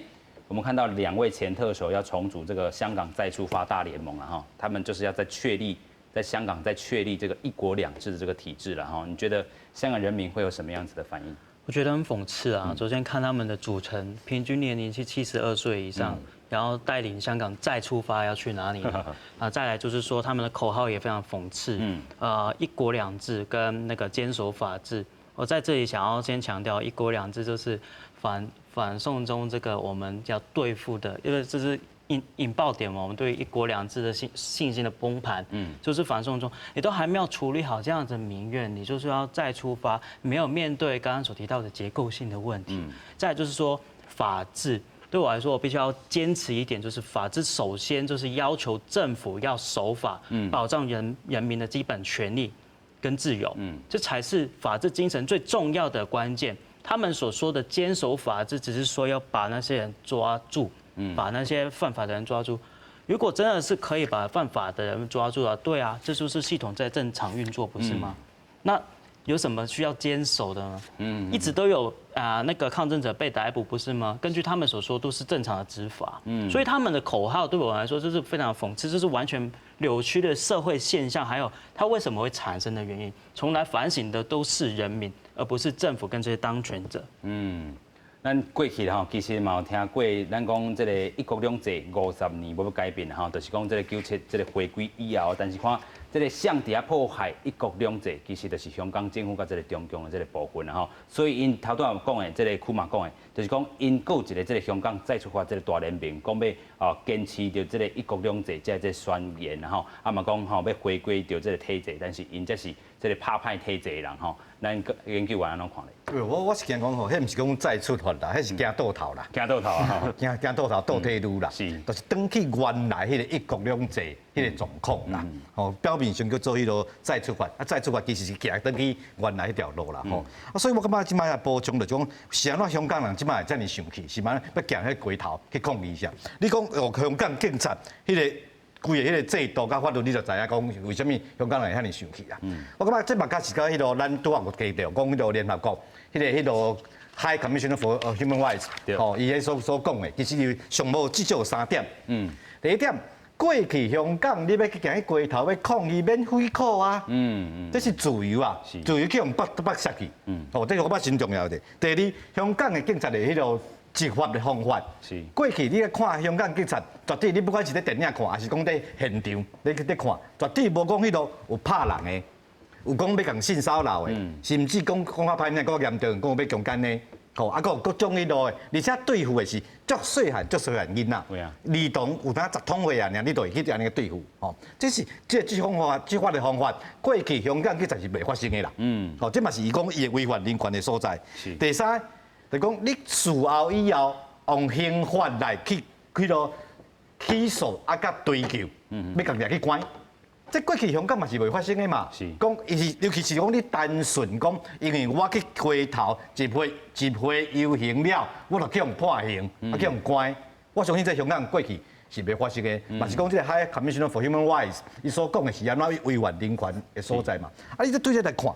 我們看到兩位前特首要重組這個香港再出發大聯盟了哈，他們就是要再確立在香港再確立這個一國兩制的這個體制了哈。你覺得香港人民會有什麼樣子的反應？我覺得很諷刺啊。首先看他們的組成，平均年齡是72歲以上，然後帶領香港再出發要去哪裡呢？啊，再來就是說他們的口號也非常諷刺，一國兩制跟那個堅守法治。我在這裡想要先強調，一國兩制就是反送中這個我們要對付的，因為這是引爆點嘛，我們對一國兩制的信心的崩盤，就是反送中，你都還沒有處理好這樣子的民怨，你就是要再出發，沒有面對剛剛所提到的結構性的問題。再來就是說法治。對我來說，我必須要堅持一點，就是法治首先就是要求政府要守法，保障人民的基本權利跟自由，這才是法治精神最重要的關鍵。他們所說的堅守法治，只是說要把那些人抓住，把那些犯法的人抓住。如果真的是可以把犯法的人抓住了，對啊，這就是系統在正常運作，不是嗎？那有什麼需要堅守的呢？一直都有啊，那個抗爭者被逮捕，不是嗎？根據他們所說，都是正常的執法。所以他們的口號對我來說就是非常諷刺，就是完全扭曲的社會現象，還有它為什麼會產生的原因，從來反省的都是人民，而不是政府跟這些當權者。咱過去吼，其實嘛有聽過，咱講這個一國兩制50年無欲改變吼，就是講這個97這個回歸以後，但是看這個誰佇遐破壞一國兩制，其實就是香港政府佮這個中共的這個部分吼。所以𪜶頭拄仔講的，這個庫馬講的，就是講𪜶閣有一個這個香港再出發這個大聯盟，講欲哦堅持著這個一國兩制這個宣言吼，啊嘛講吼欲回歸著這個體制，但是𪜶才是這個拍歹體制的人吼。咱研究員按怎看咧？我是驚講吼，彼毋是講再出發啦，彼是驚倒頭啦。驚倒頭啊！驚驚倒頭倒退嚕啦。就是轉去原來彼個一國兩制彼個狀況啦。吼，表面上叫做彼個再出發，啊再出發其實是行轉去原來彼條路啦。吼，啊所以我感覺這擺也補充就講，是按怎香港人這擺會遮爾生氣，是按怎欲行彼街頭去抗議啥？你講哦，香港警察彼個規個彼個制度佮法律，你就知影講為啥物香港人會遐爾生氣啊？我感覺這嘛較是佮彼個咱拄仔有提著講彼個聯合國彼個 High Commissioner for Human Rights，吼，伊彼所講的，其實上無至少有三點。第一點，過去香港你欲去行去街頭欲抗議免許可啊。這是自由啊，自由去予剝剝削去。哦，這個我感覺真重要的。第二，香港的警察的彼個執法的方法，過去你看香港警察，絕對你不管是佇電影看，抑是講佇現場，你去佇看，絕對無講彼個有拍人的，有講欲共性騷擾的，甚至講講較歹聽，閣嚴重，講欲強姦的，吼，啊，閣有各種彼路的，而且對付的是足細漢、足細漢囡仔，兒童有當十通歲啊，爾你就會去按呢對付，吼，這是這個執方法、執法的方法，過去香港警察是袂發生的啦，吼，這嘛是伊講伊會違反人權的所在。第三，就講你事後以後用刑法來去去落起訴啊，佮追究，欲共掠去關。這過去香港嘛是袂發生的嘛。講伊是，尤其是講你單純講，因為我去街頭集會集會遊行了，我就去予判刑，啊去予關。我相信這香港過去是袂發生的。嘛是講這個 High Commissioner for Human Rights，伊所講的是按怎違反人權的所在嘛。啊，你這對這來看，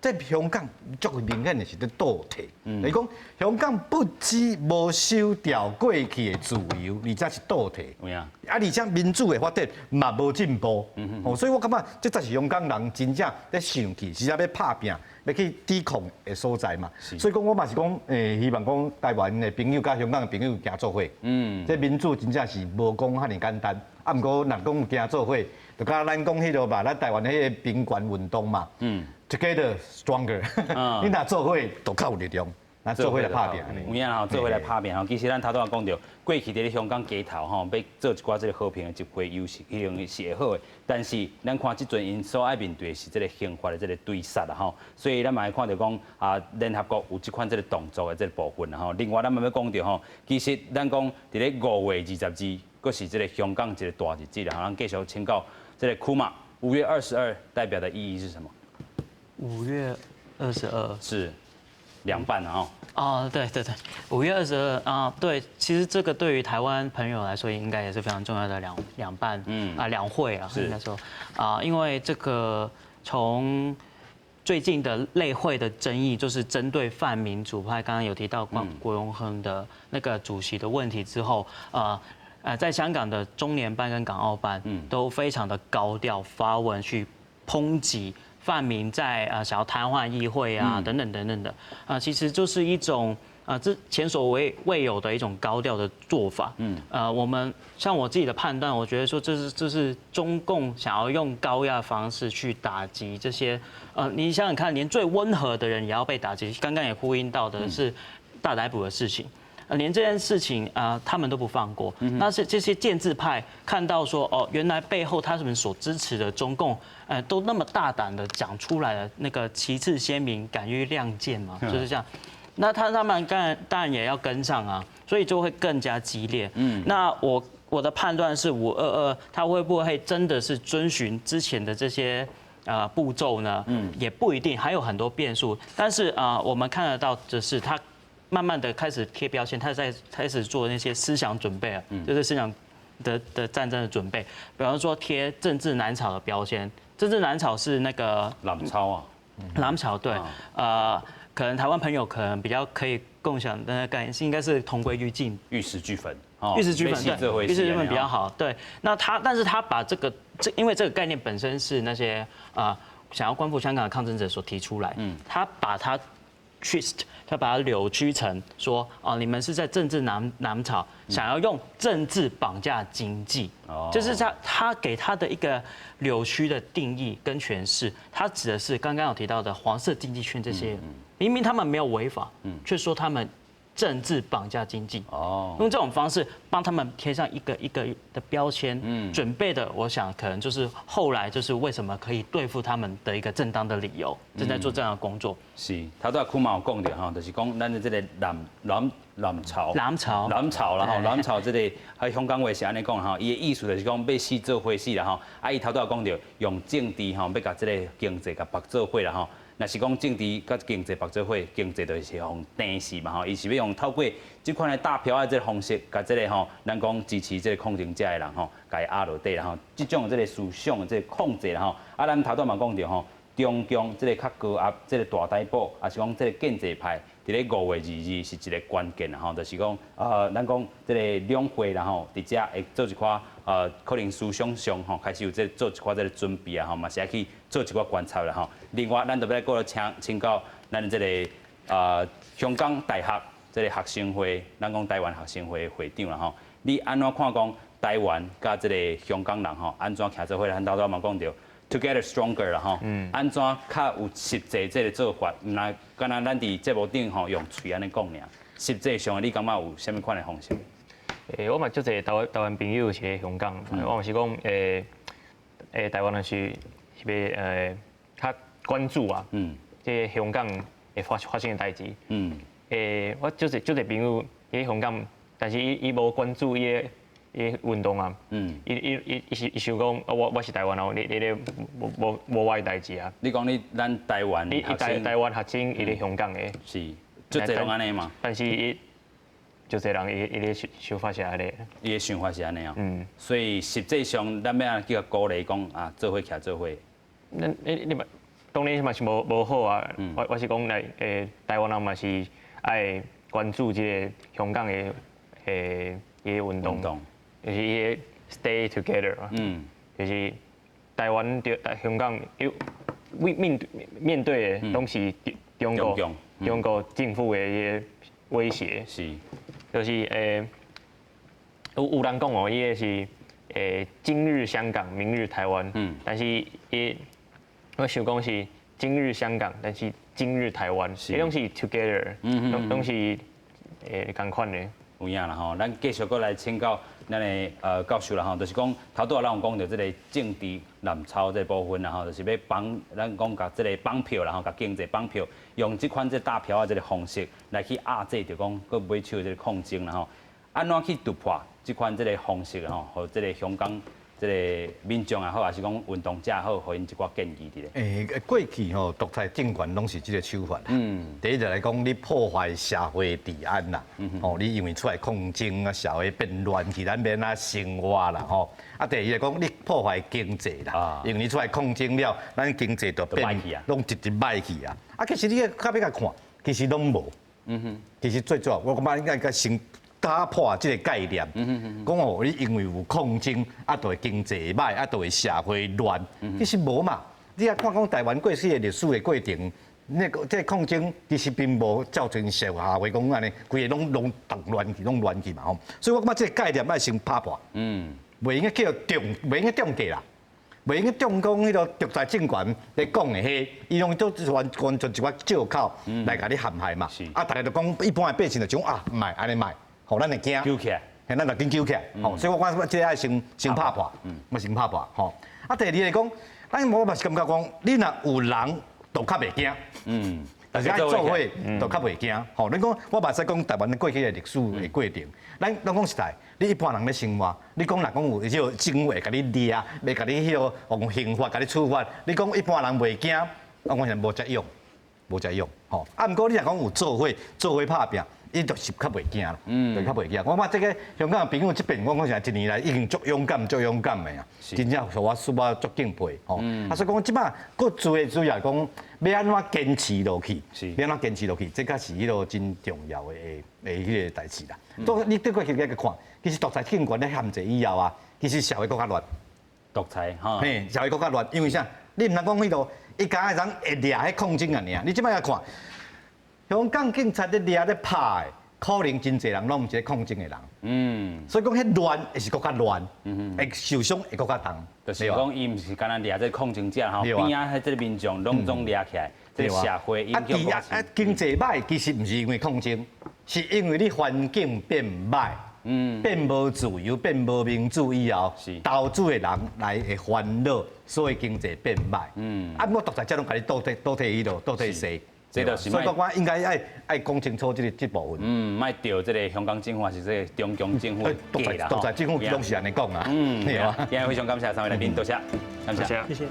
這香港足明顯的是佇倒退。你講香港不止無收掉過去的自由，而且是倒退。啊，而且民主的發展嘛無進步。哦，所以我感覺這才是香港人真正咧生氣，是欲拍拚、欲去抵抗的所在嘛。所以講，我嘛是講，希望講台灣的朋友佮香港的朋友行做伙。這民主真正是無講遐爾簡單。啊，毋過若講行做伙，就佮咱講彼個嘛，咱台灣彼個平權運動嘛。Together stronger，你若做伙就較有力量，咱做伙來拍拚。有影吼，做伙來拍拚吼。其實咱頭拄仔講著，過去佇咧香港街頭吼，欲做一寡這個和平的集會遊行，彼種是會好的。但是咱看這陣𪜶所愛面對的是這個刑法的這個追殺啦吼。所以咱嘛會看著講啊，聯合國有這款這個動作的這個部分啦吼。另外，咱嘛欲講著吼，其實咱講佇咧5月22，閣是這個香港一個大日子啦。咱繼續請教這個庫馬，5月22代表的意義是什麼？ 5月22 是兩辦啊！哦，對對對，5月22啊，對，其實這個對於台灣朋友來說，應該也是非常重要的兩辦，啊兩會啊，應該說啊，因為這個從最近的內會的爭議，就是針對泛民主派，剛剛有提到郭榮鏗的那個主席的問題之後，在香港的中聯辦跟港澳辦，都非常的高調發文去抨擊泛民在想要癱瘓議會啊等等等等的啊，其實就是一種啊這前所未有的一種高調的做法。我們像我自己的判斷，我覺得說這是中共想要用高壓方式去打擊這些你想想看，連最溫和的人也要被打擊。剛剛也呼應到的是大逮捕的事情。連這件事情啊，他們都不放過。那是這些建制派看到說，哦，原來背後他們所支持的中共，都那麼大膽的講出來了，那個旗幟鮮明、敢於亮劍嘛，就是這樣。那他們當然也要跟上啊，所以就會更加激烈。那我的判斷是522，他會不會真的是遵循之前的這些步驟呢？也不一定，還有很多變數。但是啊，我們看得到的是他慢慢的開始貼標籤，他在開始做那些思想準備啊，就是思想的戰爭的準備。比方說貼政治攬炒的標籤，政治攬炒是那個攬抄啊，攬炒對，可能台灣朋友可能比較可以共享的概念是應該是同歸於盡，玉石俱焚，玉石俱焚，對，玉石俱焚比較好。對，那他，但是他把這個，這因為這個概念本身是那些想要光復香港的抗爭者所提出來，他把它 twist，他把它扭曲成說，哦，你們是在政治攬炒，想要用政治綁架經濟，就是他給他的一個扭曲的定義跟詮釋，他指的是剛剛有提到的黃色經濟圈這些，明明他們沒有違法，卻說他們政治綁架經濟，用這種方式幫他們貼上一個一個的標籤，準備的，我想可能就是後來就是為什麼可以對付他們的一個正當的理由，正在做這樣的工作。是，頭拄仔曲嘛有講著吼，就是講咱的這個攬攬攬炒，攬炒，攬炒啦吼，攬炒這個喺香港話是按呢講吼，伊的意思就是講欲死做伙死啦吼，啊伊頭拄仔講著用政治吼，欲共這個經濟共縛做伙啦吼。若是講政治佮經濟縛做伙，經濟就是予釘死嘛吼，伊是欲用透過這款的打票的這個方式，共這個吼，咱講支持這個抗爭者的人吼，共伊壓落底啦吼，這種這個思想的這個控制啦吼，啊，咱頭拄嘛講著吼，中共這個較高壓這個大逮捕，抑是講這個建制派，佇咧5月22是一個關鍵啦吼，就是講咱講這個兩會啦吼，佇遮會做一寡可能思想上吼開始有這做一寡這個準備啊吼，嘛是愛去做一寡觀察啦吼。另外，咱就欲來閣請教咱這個香港大學這個學生會，咱講台灣學生會會長啦吼，你按怎看講台灣佮這個香港人吼，按怎徛做伙？咱頭拄嘛講著 Together stronger 啦吼，按怎較有實際這個做法？毋若敢若咱佇節目頂吼用喙按呢講爾，實際上你感覺有啥物款的方式？我嘛足濟台灣朋友是佇香港，我嘛是講台灣人是欲較關注啊，這個香港會發生的代誌。我足濟足濟朋友佇香港，但是伊無關注伊個運動啊。伊想講，我是台灣人，你咧無我的代誌啊。你講你咱台灣，你台灣學生伊佇香港的。是，足濟攏按呢嘛。但是伊足濟人伊的想法是按呢。伊的想法是按呢哦。所以實際上，咱欲按怎去共鼓勵講啊，做伙徛做伙。咱你嘛，當然嘛是無好啊。我是講來台灣人嘛是愛關注這個香港的伊個運動，就是伊個 stay together 嘛。就是台灣對香港有面對的攏是中國政府的伊個威脅。就是有人講哦，伊個是今日香港，明日台灣。但是伊我想講是今日香港，但是今日台灣，彼攏是 together，攏是仝款的。有影啦吼，咱繼續閣來請教咱的教授啦吼，就是講頭拄仔咱有講著這個政治濫炒這個部分啦吼，就是欲綁咱講共這個綁票啦吼，共經濟綁票，用這款這打票仔這個方式來去壓制，著講閣尾手這個抗爭啦吼，按怎去突破這款這個方式吼，予這個香港這個民眾也好，抑是講運動者也好，予𪜶一寡建議佇咧。過去吼獨裁政權攏是這個手法。第一就來講，你破壞社會治安啦。吼，你因為出來抗爭啊，社會變亂去，咱欲按怎生活啦吼。啊，第二來講，你破壞經濟啦。因為你出來抗爭了，咱經濟就變攏直直歹去啊。啊，其實你較欲共看，其實攏無。其實最主要，我感覺應該先打破這個概念，講哦，你因為有抗爭，啊，就會經濟歹，啊，就會社會亂。其實無嘛，你啊看講台灣過去的歷史的過程，那個這個抗爭其實並無造成社會講按呢，規個攏動亂去，攏亂去嘛吼。所以我感覺這個概念愛先打破。袂用該叫中，袂用該中計啦，袂用該中講彼個獨裁政權咧講的彼，伊攏做完完全一寡借口來共你陷害嘛。啊，大家就講一般的百姓就講啊，毋愛按呢莫。予咱會驚，揪起來，嘿，咱就緊揪起來，吼，所以我感覺這個愛先拍破，嘛先拍破，吼。啊，第二來講，咱我嘛是感覺講，你若有人，就較袂驚，但是愛做伙，就較袂驚，吼。你講我嘛使講台灣過去的歷史的過程，咱攏講實在，你一般人咧生活，你講若講有這個政府會共你掠，會共你彼個用刑法共你處罰，你講一般人袂驚，我講是無遮勇，無遮勇，吼。啊，毋過你若講有做伙，做伙拍拚，伊就是較袂驚啦，就較袂驚。我感覺這个香港的朋友這邊，我講是一年來已經足勇敢、足勇敢的啊，真正予我說我足敬佩吼。啊，所以講這擺閣最主要講欲按怎堅持落去，欲按怎堅持落去，這才是彼个真重要的的彼个代誌啦。都你對過去來看，其實獨裁政權咧陷制以後啊，其實社會閣較亂。獨裁吼，嘿，社會閣較亂，因為啥？你毋通講彼度，伊敢若人會掠彼抗爭啊爾。你這擺來看，香港警察咧掠咧拍的，可能真濟人攏毋是咧抗爭的人。所以講彼亂會是閣較亂，會受傷會閣較重。就是講，伊毋是干焦掠這抗爭者吼，邊仔彼這个民眾攏總掠起來，這个社會影響。啊，經濟歹其實毋是因為抗爭，是因為你環境變歹。變無自由，變無民主以後，投資的人來會煩惱，所以經濟變歹。啊，我獨裁者攏共你倒退，倒退彼落，倒退勢。這就是所以講，我應該愛愛講清楚這个這部分。嗯，莫著這个香港政府，還是這个中共政府獨裁獨裁政府攏是按呢講啊。對啊。今日非常感謝三位來賓，多謝，感謝，謝謝。